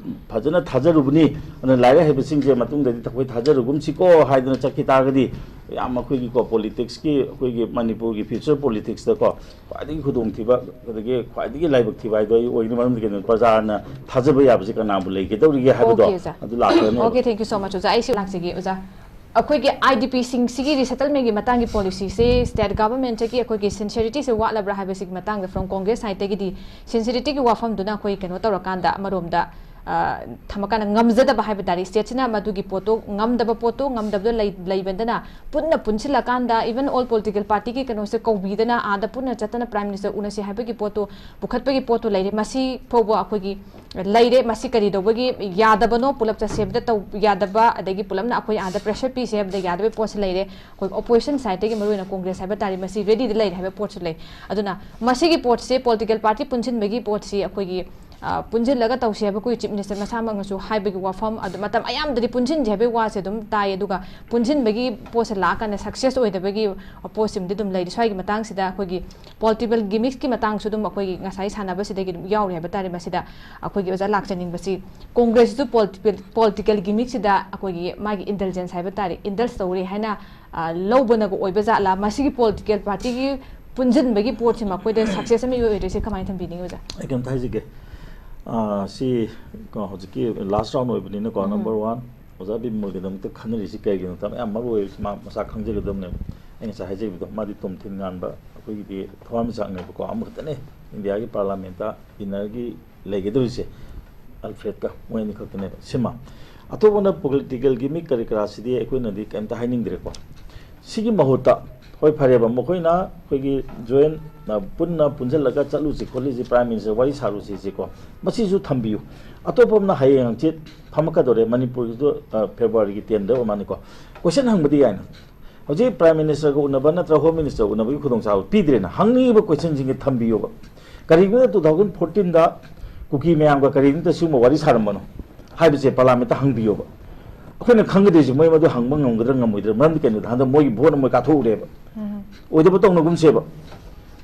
ꯐꯖꯅ ꯊꯥꯖꯔꯨꯕꯅꯤ꯫ ꯑꯗꯨꯅ ꯂꯥꯏꯔꯤꯛ ꯍꯩꯕꯁꯤꯡꯁꯦ ꯃꯇꯨꯡꯗꯗꯤ ꯑꯩꯈꯣꯏ ꯊꯥꯖꯔꯨꯒꯨꯝꯁꯤꯀꯣ ꯍꯥꯏꯗꯅ ꯆꯠꯈꯤ ꯇꯥꯔꯒꯗꯤ ꯌꯥꯝ ꯑꯩꯈꯣꯏꯒꯤꯀꯣ politicsꯀꯤ, ꯑꯩꯈꯣꯏꯒꯤ ꯃꯅꯤꯄꯨꯔꯒꯤ future politicsꯇꯀꯣ ꯈ꯭ꯋꯥꯏꯗꯒꯤ ꯈꯨꯗꯣꯡꯊꯤꯕ, ꯑꯗꯒꯤ ꯈ꯭ꯋꯥꯏꯗꯒꯤ ꯂꯥꯏꯕꯛ ꯊꯤꯕ ꯍꯥꯏꯗꯣ ꯑꯩ ꯑꯣꯏꯅꯤ꯫ ꯃꯔꯝꯗꯤ ꯀꯩꯅꯣ, ꯄ꯭ꯔꯖꯥꯅ ꯊꯥꯖꯕ ꯌꯥꯕꯁꯤ ꯀꯅꯥꯕꯨ ꯂꯩꯒꯗꯧꯔꯤꯒꯦ ꯍꯥꯏꯕꯗꯣ OK, sir꯫ ꯑꯗꯨ ꯂꯥꯛꯈ꯭ꯔꯅꯦꯕ꯫ OK, thank you so much, ꯑꯣꯖꯥ꯫ ꯑꯩꯁꯨ ꯂꯥꯛꯆꯒꯦ, ꯑꯣꯖꯥ꯫ ꯑꯩꯈꯣꯏꯒꯤ IDPꯁꯤꯡꯁꯤꯒꯤ resettlementꯀꯤ ꯃꯇꯥꯡꯒꯤ policyꯁꯦ state governmentꯇꯒꯤ ꯑꯩꯈꯣꯏꯒꯤ sincerity ꯑꯩꯈꯣꯏꯒꯤ sincerity ꯑꯩꯈꯣꯏꯒꯤ sincerity ꯁꯦ ꯋꯥꯠꯂꯕ꯭ꯔꯥ ꯍꯥꯏꯕꯁꯤꯒꯤ ꯃꯇꯥꯡꯗ from Congress sideꯇꯒꯤꯗꯤ sincerity ꯒꯤ ꯋꯥꯐꯝꯗꯨꯅ ꯑꯩꯈꯣꯏ ꯀꯩꯅꯣ ꯇꯧꯔꯀꯥꯟꯗ ꯑꯃꯔꯣꯝꯗ, ꯑ, ꯊꯝꯃꯀꯥꯟꯗ ꯉꯝꯖꯗꯕ ꯍꯥꯏꯕ ꯇꯥꯔꯦ꯫ Stateꯁꯤꯅ ꯃꯗꯨꯒꯤ ꯄꯣꯠꯇꯣ ꯉꯝꯗꯕ ꯄꯣꯠꯇꯣ ꯉꯝꯗꯕꯗꯣ ꯂꯩ-, ꯂꯩꯕꯗꯅ ꯄꯨꯟꯅ ꯄꯨꯟꯁꯤꯜꯂꯀꯥꯟꯗ even all political partyꯒꯤ ꯀꯩꯅꯣꯁꯦ ꯀꯧꯕꯤꯗꯅ ꯑꯥꯗ ꯄꯨꯟꯅ ꯆꯠꯇꯅ Prime Minister ꯎꯅꯁꯤ ꯍꯥꯏꯕꯒꯤ ꯄꯣꯠꯇꯣ ꯄꯨꯈꯠꯄꯒꯤ ꯄꯣꯠꯇꯣ ꯂꯩꯔꯦ꯫ ꯃꯁꯤ ꯐꯥꯎꯕ ꯑꯩꯈꯣꯏꯒꯤ ꯂꯩꯔꯦ꯫ ꯃꯁꯤ ꯀꯔꯤ ꯇꯧꯕꯒꯤ ꯌꯥꯗꯕꯅꯣ? ꯄꯨꯂꯞ ꯆꯠꯁꯦ ꯍꯥꯏꯕꯗ ꯇꯧ-, ꯌꯥꯗꯕ, ꯑꯗꯒꯤ ꯄꯨꯂꯞꯅ ꯑꯩꯈꯣꯏ ꯑꯥꯗ pressure ꯄꯤꯁꯦ ꯍꯥꯏꯕꯗ ꯌꯥꯗꯕꯒꯤ ꯄꯣꯠꯁꯦ ꯂꯩꯔꯦ꯫ ꯑꯩꯈꯣꯏ opposition sideꯇꯒꯤ ꯃꯔꯨꯑꯣꯏꯅ Congress ꯍꯥꯏꯕ ꯇꯥꯔꯦ, ꯃꯁꯤ readyꯗ ꯂꯩꯔꯦ ꯍꯥꯏꯕ ꯄꯣꯠꯁꯨ ꯂꯩ꯫ ꯑꯗꯨꯅ ꯃꯁꯤꯒꯤ ꯄꯣꯠꯁꯦ political party ꯄꯨꯟꯁꯤꯟꯕꯒꯤ ꯄꯣꯠꯁꯤ ꯑꯩꯈꯣꯏꯒꯤ, ꯑ, ꯄꯨꯟꯁꯤꯜꯂꯒ ꯇꯧꯁꯦ ꯍꯥꯏꯕ ꯑꯩꯈꯣꯏ Chief Minister ꯃꯁꯥꯃꯛꯅꯁꯨ ꯍꯥꯏꯕꯒꯤ ꯋꯥꯐꯝ, ꯑꯗꯨ ꯃꯇꯝ ꯑꯌꯥꯝꯕꯗꯗꯤ ꯄꯨꯟꯁꯤꯟꯁꯦ ꯍꯥꯏꯕꯒꯤ ꯋꯥꯁꯦ ꯑꯗꯨꯝ ꯇꯥꯏ, ꯑꯗꯨꯒ ꯄꯨꯟꯁꯤꯟꯕꯒꯤ ꯄꯣꯠꯁꯦ ꯂꯥꯛꯑꯀꯥꯟꯗ success ꯑꯣꯏꯗꯕꯒꯤ ꯄꯣꯠꯁꯤꯃꯗꯤ ꯑꯗꯨꯝ ꯂꯩꯔꯤ꯫ ꯁ꯭ꯋꯥꯏꯒꯤ ꯃꯇꯥꯡꯁꯤꯗ ꯑꯩꯈꯣꯏꯒꯤ political gimmicksꯀꯤ ꯃꯇꯥꯡꯁꯨ ꯑꯗꯨꯝ ꯑꯩꯈꯣꯏꯒꯤ ꯉꯁꯥꯏ ꯁꯥꯟꯅꯕꯁꯤꯗꯒꯤ ꯑꯗꯨꯝ ꯌꯥꯎꯔꯤ ꯍꯥꯏꯕ ꯇꯥꯔꯦ꯫ ꯃꯁꯤꯗ ꯑꯩꯈꯣꯏꯒꯤ ꯑꯣꯖꯥ ꯂꯥꯛꯆꯅꯤꯡꯕꯁꯤ Congressꯁꯨ political, political gimmicksꯁꯤꯗ ꯑꯩꯈꯣꯏꯒꯤ ꯃꯥꯒꯤ indulgence ꯍꯥꯏꯕ ꯇꯥꯔꯦ, indulge ꯇꯧꯔꯦ ꯍꯥꯏꯅ, ꯑ, ꯂꯧꯕꯅꯒ ꯑꯣꯏꯕ ꯖꯥꯠꯂꯥ? ꯃꯁꯤꯒꯤ political partyꯒꯤ ꯄꯨꯟꯁꯤꯟꯕꯒꯤ ꯄꯣꯠꯁꯤ ꯃꯈꯣꯏꯗ success ꯑꯃ ꯏꯑꯣꯏ ꯑꯣꯏꯗꯣꯏꯁꯦ ꯀꯃꯥꯏꯅ ꯊꯝꯕꯤꯅꯤꯡꯉꯤ, ꯑꯣꯖꯥ? ꯑꯩ ꯀꯩꯝꯇ ꯍꯥꯏꯖꯒꯦ꯫ ꯑ, ꯁꯤ ꯀꯣ, ꯍꯧꯖꯤꯛꯀꯤ last round ꯑꯣꯏꯕꯅꯤꯅꯀꯣ, ꯎꯝ꯫ Number one, ꯑꯣꯖꯥ ꯕꯤꯃꯣꯜꯒꯤꯗꯃꯛꯇ ꯈꯟꯅꯔꯤꯁꯤ ꯀꯩꯒꯤꯅꯣ? ꯃꯌꯥꯝ ꯃꯔꯨ ꯑꯣꯏꯕꯁꯤ ꯃꯥ ꯃꯁꯥ ꯈꯪꯖꯒꯗꯕꯅꯦꯕ꯫ ꯑꯩ ꯉꯁꯥꯏ ꯍꯥꯏꯖꯈꯤꯕꯗꯣ, ꯃꯥꯗꯤ ꯇꯣꯝꯊꯤꯟ ꯉꯥꯟꯕ, ꯑꯩꯈꯣꯏꯒꯤꯗꯤ ꯊꯋꯥꯟꯃꯤꯆꯥꯛꯅꯦꯕꯀꯣ, ꯑꯃꯈꯛꯇꯅꯦ ꯏꯟꯗꯤꯌꯥꯒꯤ parliamentꯇ winnerꯒꯤ ꯂꯩꯒꯗꯧꯔꯤꯁꯦ꯫ Alfredꯀ ꯃꯣꯏ ꯑꯅꯤꯈꯛꯇꯅꯦꯕ꯫ ꯁꯤꯃ ꯑꯇꯣꯞꯄꯅ political gimmick ꯀꯔꯤ ꯀꯔꯥꯁꯤꯗꯤ ꯑꯩꯈꯣꯏꯅꯗꯤ ꯀꯩꯝꯇ ꯍꯥꯏꯅꯤꯡꯗ꯭ꯔꯦꯀꯣ꯫ ꯁꯤꯒꯤ ꯃꯍꯨꯠꯇ ꯍꯣꯏ, ꯐꯔꯦꯕ, ꯃꯈꯣꯏꯅ ꯑꯩꯈꯣꯏꯒꯤ ꯖꯣꯏꯟ, ꯑ, ꯄꯨꯟꯅ ꯄꯨꯟꯁꯤꯜꯂꯒ ꯆꯠꯂꯨꯁꯤ ꯈꯣꯠꯂꯨꯁꯤ, ꯄ꯭ꯔꯥꯏꯝ ꯃꯤꯅꯤꯁꯇꯔ ꯋꯥꯔꯤ ꯁꯥꯔꯨꯁꯤ ꯁꯤꯀꯣ, ꯃꯁꯤꯁꯨ ꯊꯝꯕꯤꯌꯨ꯫ ꯑꯇꯣꯞꯄ ꯑꯃꯅ ꯍꯌꯦꯡ ꯍꯪꯆꯤꯠ ꯐꯝꯃꯛꯀꯗꯧꯔꯦ ꯃꯅꯤꯄꯨꯔꯒꯤꯗꯣ, ꯑ, ꯐꯦꯕ꯭ꯔꯨꯋꯥꯔꯤꯒꯤ ꯇꯦꯟꯗ ꯑꯣꯏꯔ ꯃꯥꯜꯂꯤꯀꯣ꯫ ꯀꯣꯏꯁꯟ ꯍꯪꯕꯗꯤ ꯌꯥꯏꯅ, ꯍꯧꯖꯤꯛ ꯄ꯭ꯔꯥꯏꯝ ꯃꯤꯅꯤꯁꯇꯔꯒ ꯎꯅꯕ ꯅꯠꯇ꯭ꯔꯒ ꯍꯣꯝ ꯃꯤꯅꯤꯁꯇꯔꯒ ꯎꯅꯕꯒꯤ ꯈꯨꯗꯣꯡꯆꯥꯕ ꯄꯤꯗ꯭ꯔꯦꯅ, ꯍꯪꯅꯤꯡꯉꯤꯕ ꯀꯣꯏꯁꯟꯁꯤꯡꯁꯦ ꯊꯝꯕꯤꯌꯣꯕ꯫ ꯀꯔꯤꯒꯨꯝꯕꯗ ꯇꯨ ꯊꯥꯎꯖꯟ ꯐꯣꯔꯇꯤꯟꯗ ꯀꯨꯀꯤ ꯃꯌꯥꯝꯒ ꯀꯔꯤꯒꯨꯝꯕꯗ ꯁꯤꯒꯨꯝꯕ ꯋꯥꯔꯤ ꯁꯥꯔꯝꯕꯅꯣ ꯍꯥꯏꯕꯁꯦ ꯄꯥꯔꯂꯥꯃꯦꯟꯠꯇ ꯍꯪꯕꯤꯌꯣꯕ꯫ ꯑꯩꯈꯣꯏꯅ ꯈꯪꯒꯗꯣꯏꯁꯦ ꯃꯣꯏ ꯃꯗꯨ ꯍꯪꯕ ꯉꯝꯒꯗ꯭ꯔꯥ ꯉꯝꯃꯣꯏꯗ꯭ꯔꯥ, ꯃꯔꯝꯗꯤ ꯀꯩꯅꯣꯗ ꯍꯟꯗꯛ ꯃꯣꯏꯒꯤ ꯚꯣꯠ ꯑꯃ ꯀꯥꯊꯣꯛꯎꯔꯦꯕ꯫ ꯑꯣꯏꯗꯕ ꯇꯧꯅꯒꯨꯝꯁꯦꯕ꯫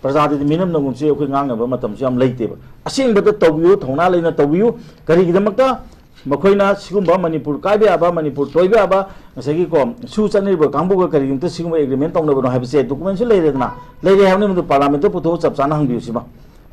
ꯄ꯭ꯔꯖꯥꯗꯗꯤ ꯃꯤꯅꯝꯅꯒꯨꯝꯁꯦ, ꯑꯩꯈꯣꯏ ꯉꯥꯡꯅꯕ ꯃꯇꯝꯁꯨ ꯌꯥꯝ ꯂꯩꯇꯦꯕ꯫ ꯑꯁꯦꯡꯕꯗ ꯇꯧꯕꯤꯌꯨ, ꯊꯧꯅꯥ ꯂꯩꯅ ꯇꯧꯕꯤꯌꯨ꯫ ꯀꯔꯤꯒꯤꯗꯃꯛꯇ ꯃꯈꯣꯏꯅ ꯁꯤꯒꯨꯝꯕ ꯃꯅꯤꯄꯨꯔ ꯀꯥꯏꯕ ꯌꯥꯕ, ꯃꯅꯤꯄꯨꯔ ꯇꯣꯏꯕ ꯌꯥꯕ, ꯉꯁꯥꯏꯒꯤ ꯀꯣ, ꯁꯨ ꯆꯠꯅꯔꯤꯕ ꯀꯥꯡꯕꯨꯒ ꯀꯔꯤꯒꯨꯝꯕ ꯁꯤꯒꯨꯝꯕ ꯑꯦꯒ꯭ꯔꯤꯃꯦꯟ ꯇꯧꯅꯕꯅꯣ ꯍꯥꯏꯕꯁꯦ ꯗꯣꯀꯨꯃꯦꯟꯁꯨ ꯂꯩꯔꯦꯗꯅ, ꯂꯩꯔꯦ ꯍꯥꯏꯕꯅꯤ, ꯃꯗꯨ ꯄꯥꯔꯂꯥꯃꯦꯟꯠꯇ ꯄꯨꯊꯣꯛꯑ ꯆꯞ ꯆꯥꯅ ꯍꯪꯕꯤꯌꯨ ꯁꯤꯃ꯫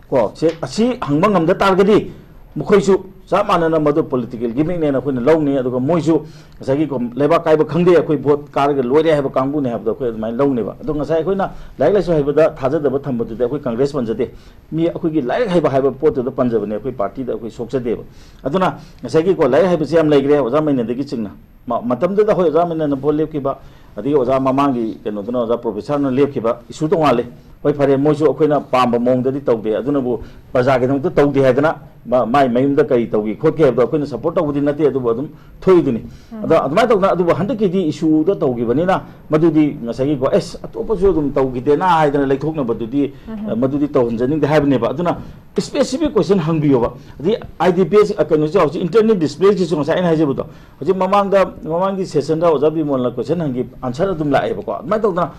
ꯀꯣ, ꯁꯦ, ꯑꯁꯤ ꯍꯪꯕ ꯉꯝꯗ ꯇꯥꯔꯒꯗꯤ ꯃꯈꯣꯏꯁꯨ ꯆꯞ ꯃꯥꯟꯅꯅ ꯃꯗꯨ ꯄꯣꯂꯤꯇꯤꯀꯦꯜ ꯒꯤꯃꯤꯛꯅꯦꯅ ꯑꯩꯈꯣꯏꯅ ꯂꯧꯅꯤ꯫ ꯑꯗꯨꯒ ꯃꯣꯏꯁꯨ ꯉꯁꯥꯏꯒꯤ ꯀꯣ, ꯂꯩꯕꯥꯛ ꯀꯥꯏꯕ ꯈꯪꯗꯦ, ꯑꯩꯈꯣꯏ ꯚꯣꯠ ꯀꯥꯔꯒ ꯂꯣꯏꯔꯦ ꯍꯥꯏꯕ ꯀꯥꯡꯕꯨꯅꯦ ꯍꯥꯏꯕꯗꯣ ꯑꯩꯈꯣꯏ ꯑꯗꯨꯃꯥꯏꯅ ꯂꯧꯅꯦꯕ꯫ ꯑꯗꯣ ꯉꯁꯥꯏ ꯑꯩꯈꯣꯏꯅ ꯂꯥꯏꯔꯤꯛ ꯂꯥꯏꯁꯨ ꯍꯩꯕꯗ ꯊꯥꯖꯗꯕ ꯊꯝꯕꯗꯨꯗꯤ ꯑꯩꯈꯣꯏ ꯀꯪꯒ꯭ꯔꯦꯁ ꯄꯟꯖꯗꯦ꯫ ꯃꯤ ꯑꯩꯈꯣꯏꯒꯤ ꯂꯥꯏꯔꯤꯛ ꯍꯩꯕ ꯍꯥꯏꯕ ꯄꯣꯠꯇꯨꯗ ꯄꯟꯖꯕꯅꯦ, ꯑꯩꯈꯣꯏ ꯄꯥꯔꯇꯤꯗ ꯑꯩꯈꯣꯏ ꯁꯣꯛꯆꯗꯦꯕ꯫ ꯑꯗꯨꯅ ꯉꯁꯥꯏꯒꯤꯀꯣ, ꯂꯥꯏꯔꯤꯛ ꯍꯩꯕꯁꯦ ꯌꯥꯝ ꯂꯩꯈ꯭ꯔꯦ ꯑꯣꯖꯥ ꯃꯩꯅꯗꯒꯤ ꯆꯤꯡꯅ꯫ ꯃ-, ꯃꯇꯝꯗꯨꯗ ꯍꯣꯏ ꯑꯣꯖꯥ ꯃꯩꯅꯅ ꯚꯣꯠ ꯂꯦꯞꯈꯤꯕ, ꯑꯗꯒꯤ ꯑꯣꯖꯥ ꯃꯃꯥꯡꯒꯤ ꯀꯩꯅꯣꯗꯨꯅ, ꯑꯣꯖꯥ ꯄ꯭ꯔꯣꯐꯦꯁꯔꯅ ꯂꯦꯞꯈꯤꯕ issue ꯇꯣꯉꯥꯜꯂꯦ꯫ ꯍꯣꯏ, ꯐꯔꯦ, ꯃꯣꯏꯁꯨ ꯑꯩꯈꯣꯏꯅ ꯄꯥꯝꯕ ꯃꯑꯣꯡꯗꯗꯤ ꯇꯧꯗꯦ, ꯑꯗꯨꯅꯕꯨ ꯄ꯭ꯔꯖꯥꯒꯤꯗꯃꯛꯇ ꯇꯧꯗꯦ ꯍꯥꯏꯗꯅ ꯃ-, ꯃꯥꯏ ꯃꯌꯨꯝꯗ ꯀꯔꯤ ꯇꯧꯈꯤ ꯈꯣꯠꯈꯤ ꯍꯥꯏꯕꯗꯣ ꯑꯩꯈꯣꯏꯅ ꯁꯞꯄꯣꯔꯠ ꯇꯧꯕꯗꯤ ꯅꯠꯇꯦ, ꯑꯗꯨꯕꯨ ꯑꯗꯨꯝ ꯊꯣꯛꯏꯗꯨꯅꯤ꯫ ꯑꯗꯣ ꯑꯗꯨꯃꯥꯏꯅ ꯇꯧꯗꯅ, ꯑꯗꯨꯕꯨ ꯍꯟꯗꯛꯀꯤꯗꯤ issue ꯗ ꯇꯧꯈꯤꯕꯅꯤꯅ ꯃꯗꯨꯗꯤ ꯉꯁꯥꯏꯒꯤꯀꯣ, "ꯑꯦꯁ, ꯑꯇꯣꯞꯄꯁꯨ ꯑꯗꯨꯝ ꯇꯧꯈꯤꯗꯦꯅ" ꯍꯥꯏꯗꯅ ꯂꯩꯊꯣꯛꯅꯕꯗꯨꯗꯤ, ꯑ, ꯃꯗꯨꯗꯤ ꯇꯧꯍꯟꯖꯅꯤꯡꯗꯦ ꯍꯥꯏꯕꯅꯦꯕ꯫ ꯑꯗꯨꯅ specific question ꯍꯪꯕꯤꯌꯣꯕ꯫ ꯑꯗꯩ I D P S, ꯑ, ꯀꯩꯅꯣꯁꯦ ꯍꯧꯖꯤꯛ internal displaced ꯁꯤꯁꯨ ꯉꯁꯥꯏ ꯑꯩꯅ ꯍꯥꯏꯖꯕꯗꯣ, ꯍꯧꯖꯤꯛ ꯃꯃꯥꯡꯗ, ꯃꯃꯥꯡꯒꯤ session ꯗ ꯑꯣꯖꯥ ꯕꯤꯃꯣꯜꯅ question ꯍꯪꯈꯤ, answer ꯑꯗꯨꯝ ꯂꯥꯛꯑꯦꯕꯀꯣ꯫ ꯑꯗꯨꯃꯥꯏꯅ ꯇꯧꯗꯅ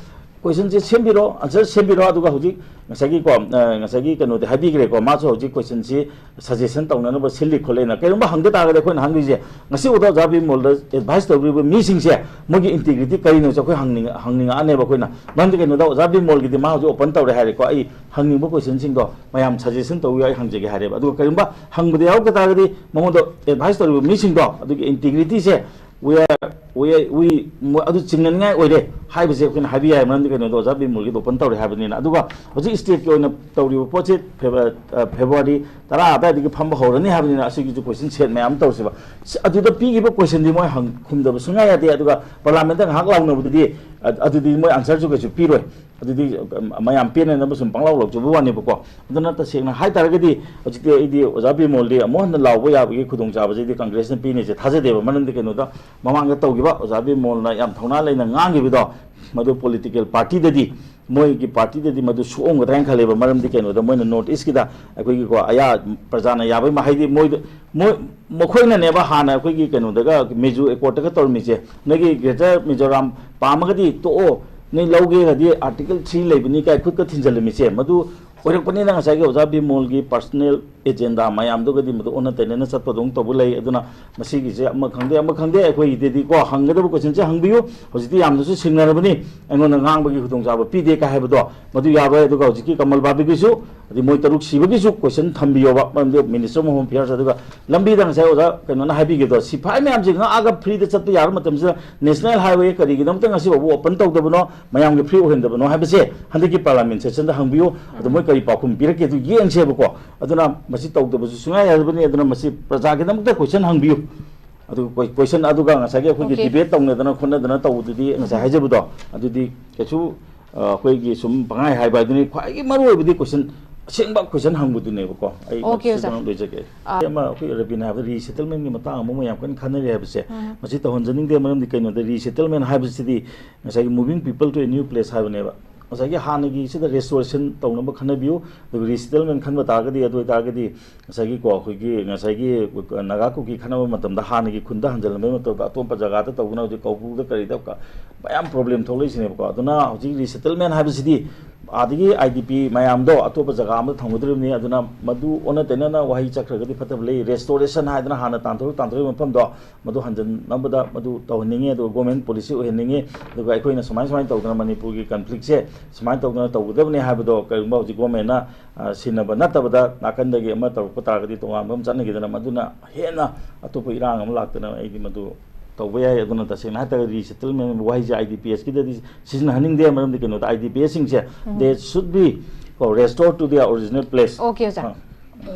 question ꯁꯦ ꯁꯦꯝꯕꯤꯔꯣ, answer ꯁꯦꯝꯕꯤꯔꯣ, ꯑꯗꯨꯒ ꯍꯧꯖꯤꯛ ꯉꯁꯥꯏꯒꯤꯀꯣ, ꯑ, ꯉꯁꯥꯏꯒꯤ ꯀꯩꯅꯣꯗꯤ ꯍꯥꯏꯕꯤꯈ꯭ꯔꯦꯀꯣ, ꯃꯥꯁꯨ ꯍꯧꯖꯤꯛ question ꯁꯤ suggestion ꯇꯧꯅꯅꯕ ꯁꯤꯜꯂꯤ ꯈꯣꯠꯂꯦꯅ꯫ ꯀꯩꯒꯨꯝꯕ ꯍꯪꯗ ꯇꯥꯔꯒꯗꯤ ꯑꯩꯈꯣꯏꯅ ꯍꯪꯗꯣꯏꯁꯦ, ꯉꯁꯤ ꯎꯗ ꯑꯣꯖꯥ ꯕꯤꯃꯣꯜꯗ advice ꯇꯧꯕꯤꯔꯤꯕ ꯃꯤꯁꯤꯡꯁꯦ ꯃꯣꯏꯒꯤ integrity ꯀꯔꯤꯅꯣꯁꯦ ꯑꯩꯈꯣꯏ ꯍꯪꯅꯤꯡ-, ꯍꯪꯅꯤꯡꯉꯛꯑꯅꯦꯕ ꯑꯩꯈꯣꯏꯅ꯫ ꯃꯔꯝꯗꯤ ꯀꯩꯅꯣꯗ ꯑꯣꯖꯥ ꯕꯤꯃꯣꯜꯒꯤꯗꯤ ꯃꯥ ꯍꯧꯖꯤꯛ open ꯇꯧꯔꯦ ꯍꯥꯏꯔꯦꯀꯣ, "ꯑꯩ ꯍꯪꯅꯤꯡꯕ question ꯁꯤꯡꯗꯣ ꯃꯌꯥꯝ suggestion ꯇꯧꯕꯤꯌꯨ, ꯑꯩ ꯍꯪꯖꯒꯦ" ꯍꯥꯏꯔꯦꯕ꯫ ꯑꯗꯨꯒ ꯀꯔꯤꯒꯨꯝꯕ ꯍꯪꯕꯗ ꯌꯥꯎꯔꯛꯇ ꯇꯥꯔꯒꯗꯤ ꯃꯉꯣꯟꯗ advice ꯇꯧꯔꯤꯕ ꯃꯤꯁꯤꯡꯗꯣ ꯑꯗꯨꯒꯤ integrity say we are, we are, we, ꯃꯣꯏ ꯑꯗꯨ ꯆꯤꯡꯅꯅꯤꯡꯉꯥꯏ ꯑꯣꯏꯔꯦ ꯍꯥꯏꯕꯁꯦ ꯑꯩꯈꯣꯏꯅ ꯍꯥꯏꯕ ꯌꯥꯏ, ꯃꯔꯝꯗꯤ ꯀꯩꯅꯣꯗ ꯑꯣꯖꯥ ꯕꯤꯃꯣꯜꯒꯤꯗꯣ ꯑꯣꯄꯟ ꯇꯧꯔꯦ ꯍꯥꯏꯕꯅꯤꯅ꯫ ꯑꯗꯨꯒ ꯍꯧꯖꯤꯛ ꯁ꯭ꯇꯦꯠꯀꯤ ꯑꯣꯏꯅ ꯇꯧꯔꯤꯕ ꯄꯣꯠꯁꯦ ꯐꯦꯕ-, ꯑ, ꯐꯦꯕ꯭ꯔꯨꯋꯥꯔꯤ ꯇꯔꯥ ꯑꯗꯨꯋꯥꯏꯗꯒꯤ ꯐꯝꯕ ꯍꯧꯔꯅꯤ ꯍꯥꯏꯕꯅꯤꯅ, ꯑꯁꯤꯒꯤꯁꯨ ꯀꯣꯏꯁꯟ ꯁꯦꯠ ꯃꯌꯥꯝ ꯑꯃ ꯇꯧꯁꯦꯕ꯫ ꯁꯤ-, ꯑꯗꯨꯗ ꯄꯤꯈꯤꯕ ꯀꯣꯏꯁꯟꯗꯤ ꯃꯣꯏ ꯍꯪ-, ꯈꯨꯝꯗꯕ ꯁꯨꯡꯌꯥ ꯌꯥꯗꯦ꯫ ꯑꯗꯨꯒ ꯄꯥꯔꯂꯥꯃꯦꯟꯗ ꯉꯥꯏꯍꯥꯛ ꯂꯥꯎꯅꯕꯗꯨꯗꯤ, ꯑ-, ꯑꯗꯨꯗꯤ ꯃꯣꯏ ꯑꯟꯁꯔꯁꯨ ꯀꯩꯁꯨ ꯄꯤꯔꯣꯏ꯫ ꯑꯗꯨꯗꯤ, ꯑ, ꯃꯌꯥꯝ ꯄꯦꯟꯅꯅꯕ ꯁꯨꯝ ꯄꯪꯂꯥꯎ ꯂꯥꯎꯖꯕ ꯋꯥꯅꯦꯕꯀꯣ꯫ ꯑꯗꯨꯅ ꯇꯁꯦꯡꯅ ꯍꯥꯏ ꯇꯥꯔꯒꯗꯤ ꯍꯧꯖꯤꯛꯇꯤ ꯑꯩꯗꯤ ꯑꯣꯖꯥ ꯕꯤꯃꯣꯜꯗꯤ ꯑꯃꯨꯛ ꯍꯟꯅ ꯂꯥꯎꯕ ꯌꯥꯕꯒꯤ ꯈꯨꯗꯣꯡꯆꯥꯕꯁꯤꯗꯤ ꯀꯪꯒ꯭ꯔꯦꯁꯅ ꯄꯤꯅꯤꯁꯦ ꯊꯥꯖꯗꯦꯕ꯫ ꯃꯔꯝꯗꯤ ꯀꯩꯅꯣꯗ, ꯃꯃꯥꯡꯗ ꯇꯧꯈꯤꯕ ꯑꯣꯖꯥ ꯕꯤꯃꯣꯜꯅ ꯌꯥꯝ ꯊꯧꯅꯥ ꯂꯩꯅ ꯉꯥꯡꯈꯤꯕꯗꯣ, ꯃꯗꯨ ꯄꯣꯂꯤꯇꯤꯀꯦꯜ ꯄꯥꯔꯇꯤꯗꯗꯤ, ꯃꯣꯏꯒꯤ ꯄꯥꯔꯇꯤꯗꯗꯤ ꯃꯗꯨ ꯁꯣꯛꯑꯝꯒꯗ꯭ꯔꯥ ꯍꯥꯏꯅ ꯈꯜꯂꯦꯕ꯫ ꯃꯔꯝꯗꯤ ꯀꯩꯅꯣꯗ, ꯃꯣꯏꯅ ꯅꯣꯔꯠ ꯏꯁꯀꯤꯗ ꯑꯩꯈꯣꯏꯒꯤꯀꯣ, ꯑꯌꯥ, ꯄ꯭ꯔꯖꯥꯅ ꯌꯥꯕꯩ ꯃꯍꯩꯗꯤ ꯃꯣꯏꯗ, ꯃꯣꯏ, ꯃꯈꯣꯏꯅꯅꯦꯕ ꯍꯥꯟꯅ ꯑꯩꯈꯣꯏꯒꯤ ꯀꯩꯅꯣꯗꯒ, ꯃꯤꯖꯣ ꯑꯦꯀꯣꯔꯠꯇꯒ ꯇꯧꯔꯝꯃꯤꯁꯦ, "ꯅꯣꯏꯒꯤ ꯒ꯭ꯔꯦꯇꯔ ꯃꯤꯖꯣꯔꯥꯝ ꯄꯥꯝꯃꯒꯗꯤ ꯇꯣꯛꯑꯣ, ꯅꯣꯏ ꯂꯧꯒꯦꯒꯗꯤ ꯑꯥꯔꯇꯤꯀꯜ ꯊ꯭ꯔꯤ ꯂꯩꯕꯅꯤ" ꯀꯥꯏ ꯈꯨꯠꯀ ꯊꯤꯟꯖꯜꯂꯝꯃꯤꯁꯦ, ꯃꯗꯨ ꯑꯣꯏꯔꯛꯄꯅꯤꯅ ꯉꯁꯥꯏꯒꯤ ꯑꯣꯖꯥ ꯕꯤꯃꯣꯜꯒꯤ ꯄꯔꯁꯅꯦꯜ ꯑꯦꯖꯦꯟꯗꯥ ꯃꯌꯥꯝꯗꯨꯒꯗꯤ ꯃꯗꯨ ꯑꯣꯟꯅ ꯇꯩꯅꯅ ꯆꯠꯄꯗꯧꯅ ꯇꯧꯕ ꯂꯩ꯫ ꯑꯗꯨꯅ ꯃꯁꯤꯒꯤꯁꯦ ꯑꯃ ꯈꯪꯗꯦ, ꯑꯃ ꯈꯪꯗꯦ, ꯑꯩꯈꯣꯏꯒꯤꯗꯗꯤꯀꯣ, ꯍꯪꯒꯗꯕ ꯀꯣꯏꯁꯟꯁꯦ ꯍꯪꯕꯤꯌꯨ꯫ ꯍꯧꯖꯤꯛꯇꯤ ꯌꯥꯝꯅꯁꯨ ꯁꯤꯡꯅꯔꯕꯅꯤ, ꯑꯩꯉꯣꯟꯗ ꯉꯥꯡꯕꯒꯤ ꯈꯨꯗꯣꯡꯆꯥꯕ ꯄꯤꯗꯦ ꯀꯥꯏ ꯍꯥꯏꯕꯗꯣ, ꯃꯗꯨ ꯌꯥꯔꯣꯏ꯫ ꯑꯗꯨꯒ ꯍꯧꯖꯤꯛꯀꯤ ꯀꯃꯜ ꯕꯥꯕꯤꯒꯤꯁꯨ, ꯑꯗꯩ ꯃꯣꯏ ꯇꯔꯨꯛ ꯁꯤꯕꯒꯤꯁꯨ ꯀꯣꯏꯁꯟ ꯊꯝꯕꯤꯌꯣꯕ, ꯃꯔꯝꯗꯤ ꯃꯤꯅꯤꯁꯇꯔ ꯑꯣꯐ ꯍꯣꯝ ꯑꯦꯐꯤꯌꯔꯁ꯫ ꯑꯗꯨꯒ ꯂꯝꯕꯤꯗ ꯉꯁꯥꯏ ꯑꯣꯖꯥ ꯀꯩꯅꯣꯅ ꯍꯥꯏꯕꯤꯒꯗꯣ, ꯁꯤꯐꯥꯏ ꯃꯌꯥꯝꯁꯦ ꯉꯥꯛꯑꯒ ꯐ꯭ꯔꯤꯗ ꯆꯠꯄ ꯌꯥꯕ ꯃꯇꯝꯁꯤꯗ ꯅꯦꯁꯅꯦꯜ ꯍꯥꯏꯋꯦ ꯀꯔꯤꯒꯤꯗꯃꯛꯇ ꯉꯁꯤ ꯐꯥꯎꯕ ꯑꯣꯄꯟ ꯇꯧꯗꯕꯅꯣ, ꯃꯌꯥꯝꯒꯤ ꯐ꯭ꯔꯤ ꯑꯣꯏꯍꯟꯗꯕꯅꯣ ꯍꯥꯏꯕꯁꯦ ꯍꯟꯗꯛꯀꯤ ꯄꯥꯔꯂꯥꯃꯦꯟ ꯁꯦꯁꯟꯗ ꯍꯪꯕꯤꯌꯨ꯫ ꯑꯗꯣ ꯃꯣꯏ ꯀꯔꯤ ꯄꯥꯎꯈꯨꯝ ꯄꯤꯔꯛꯀꯦ ꯑꯗꯨ ꯌꯦꯡꯁꯦꯕꯀꯣ꯫ ꯑꯗꯨꯅ ꯃꯁꯤ ꯇꯧꯗꯕꯁꯨ ꯁꯨꯡꯌꯥ ꯌꯥꯗꯕꯅꯤ꯫ ꯑꯗꯨꯅ ꯃꯁꯤ ꯄ꯭ꯔꯖꯥꯒꯤꯗꯃꯛꯇ ꯀꯣꯏꯁꯟ ꯍꯪꯕꯤꯌꯨ꯫ ꯑꯗꯨꯒ ꯀꯣꯏ-, ꯀꯣꯏꯁꯟ ꯑꯗꯨꯒ ꯉꯁꯥꯏꯒꯤ ꯑꯩꯈꯣꯏꯒꯤ ꯑꯣꯀꯦ꯫ ꯗꯤꯕꯦꯠ ꯇꯧꯅꯗꯅ ꯈꯣꯠꯅꯗꯅ ꯇꯧꯕꯗꯨꯗꯤ, ꯉꯁꯥꯏ ꯎꯝ꯫ ꯍꯥꯏꯖꯕꯗꯣ, ꯑꯗꯨꯗꯤ ꯀꯩꯁꯨ, ꯑ, ꯑꯩꯈꯣꯏꯒꯤ ꯁꯨꯝ ꯄꯪꯍꯥꯏ ꯍꯥꯏꯕ ꯍꯥꯏꯗꯨꯅꯤ꯫ ꯈ꯭ꯋꯥꯏꯗꯒꯤ ꯃꯔꯨ ꯑꯣꯏꯕꯗꯤ ꯀꯣꯏꯁꯟ, ꯑꯁꯦꯡꯕ ꯀꯣꯏꯁꯟ ꯍꯪꯕꯗꯨꯅꯦꯕꯀꯣ꯫ ꯑꯩ ꯑꯣꯀꯦ, ꯃꯁꯤꯗ ꯑꯣꯖꯥ꯫ ꯂꯣꯏꯖꯒꯦ꯫ ꯑꯥ꯫ ꯑꯃ ꯑꯩꯈꯣꯏ ꯔꯕꯤꯅ ꯍꯥꯏꯕꯗ ꯔꯤꯁꯦꯇꯜꯃꯦꯟꯒꯤ ꯃꯇꯥꯡ ꯑꯃ ꯃꯌꯥꯝ ꯀꯟꯅ ꯈꯟꯅꯔꯤ ꯍꯥꯏꯕꯁꯦ, ꯎꯝ꯫ ꯃꯁꯤ ꯇꯧꯍꯟꯖꯅꯤꯡꯗꯦ꯫ ꯃꯔꯝꯗꯤ ꯀꯩꯅꯣꯗ, ꯔꯤꯁꯦꯇꯜꯃꯦꯟ ꯍꯥꯏꯕꯁꯤꯗꯤ ꯉꯁꯥꯏꯒꯤ moving people to a new place ꯍꯥꯏꯕꯅꯦꯕ꯫ ꯉꯁꯥꯏꯒꯤ ꯍꯥꯟꯅꯒꯤ ꯁꯤꯗ ꯔꯦꯁꯇꯣꯔꯦꯁꯟ ꯇꯧꯅꯕ ꯈꯟꯅꯕꯤꯌꯨ꯫ ꯑꯗꯨꯒ ꯔꯤꯁꯦꯇꯜꯃꯦꯟ ꯈꯟꯕ ꯇꯥꯔꯒꯗꯤ, ꯑꯗꯨ ꯑꯣꯏꯇꯥꯔꯒꯗꯤ ꯉꯁꯥꯏꯒꯤꯀꯣ, ꯑꯩꯈꯣꯏꯒꯤ ꯉꯁꯥꯏꯒꯤ ꯅꯥꯒꯥ ꯀꯨꯀꯤ ꯈꯠꯅꯕ ꯃꯇꯝꯗ ꯍꯥꯟꯅꯒꯤ ꯈꯨꯟꯗ ꯍꯟꯖꯤꯜꯂꯝꯕꯩ ꯃꯇꯝꯗ ꯑꯇꯣꯞꯄ ꯖꯒꯥꯗ ꯇꯧꯗꯅ ꯍꯧꯖꯤꯛ ꯀꯧꯕ꯭ꯔꯨꯗ ꯀꯔꯤꯗ ꯀ-, ꯃꯌꯥꯝ ꯄ꯭ꯔꯣꯕ꯭ꯂꯦꯝ ꯊꯣꯛꯂꯛꯏꯁꯤꯅꯦꯕꯀꯣ꯫ ꯑꯗꯨꯅ ꯍꯧꯖꯤꯛ ꯔꯤꯁꯦꯇꯜꯃꯦꯟ ꯍꯥꯏꯕꯁꯤꯗꯤ ꯑꯥꯗꯒꯤ ꯑꯥꯏ ꯗꯤ ꯄꯤ ꯃꯌꯥꯝꯗꯣ ꯑꯇꯣꯞꯄ ꯖꯒꯥ ꯑꯃꯗ ꯊꯝꯒꯗꯧꯔꯤꯕꯅꯤ꯫ ꯑꯗꯨꯅ ꯃꯗꯨ ꯑꯣꯟꯅ ꯇꯩꯅꯅ ꯋꯥꯍꯩ ꯆꯠꯈ꯭ꯔꯒꯗꯤ ꯐꯠꯇꯕ ꯂꯩ꯫ ꯔꯦꯁꯇꯣꯔꯦꯁꯟ ꯍꯥꯏꯗꯅ ꯍꯥꯟꯅ ꯇꯥꯟꯊꯣꯛ-, ꯇꯥꯟꯊꯣꯛꯏꯕ ꯃꯐꯝꯗꯣ, ꯃꯗꯨ ꯍꯟꯖꯤꯟꯅꯕꯗ ꯃꯗꯨ ꯇꯧꯍꯟꯅꯤꯡꯉꯤ꯫ ꯑꯗꯨꯒ ꯒꯣꯔꯃꯦꯟ ꯄꯣꯂꯤꯁꯤ ꯑꯣꯏꯍꯟꯅꯤꯡꯉꯤ꯫ ꯑꯗꯨꯒ ꯑꯩꯈꯣꯏꯅ ꯁꯨꯃꯥꯏ ꯁꯨꯃꯥꯏꯅ ꯇꯧꯗꯅ ꯃꯅꯤꯄꯨꯔꯒꯤ ꯀꯟꯐ꯭ꯂꯤꯛꯁꯦ ꯁꯨꯃꯥꯏꯅ ꯇꯧꯗꯅ ꯇꯧꯒꯗꯕꯅꯤ ꯍꯥꯏꯕꯗꯣ, ꯀꯔꯤꯒꯨꯝꯕ ꯍꯧꯖꯤꯛ ꯒꯣꯔꯃꯦꯟꯅ, ꯑ, ꯁꯤꯟꯅꯕ ꯅꯠꯇꯕꯗ ꯅꯥꯀꯟꯗꯒꯤ ꯑꯃ ꯇꯧꯔꯛꯄ ꯇꯥꯔꯒꯗꯤ ꯇꯣꯉꯥꯟꯕ ꯑꯃ ꯆꯠꯅꯈꯤꯗꯅ, ꯃꯗꯨꯅ ꯍꯦꯟꯅ ꯑꯇꯣꯞꯄ ꯏꯔꯥꯡ ꯑꯃ ꯂꯥꯛꯇꯅ ꯑꯩꯗꯤ ꯃꯗꯨ ꯇꯧꯕ ꯌꯥꯏ꯫ ꯑꯗꯨꯅ ꯇꯁꯦꯡꯅ ꯍꯥꯏꯔꯒꯗꯤ resettlement ꯋꯥꯍꯩꯁꯦ I D P S ꯀꯤꯗꯗꯤ ꯁꯤꯖꯤꯟꯅꯍꯟꯅꯤꯡꯗꯦ꯫ ꯃꯔꯝꯗꯤ ꯀꯩꯅꯣꯗ, I D P S ꯁꯤꯡꯁꯦ, they should be, ꯀꯣ, restored to their original place꯫ Okay, ꯑꯣꯖꯥ꯫ ꯑ,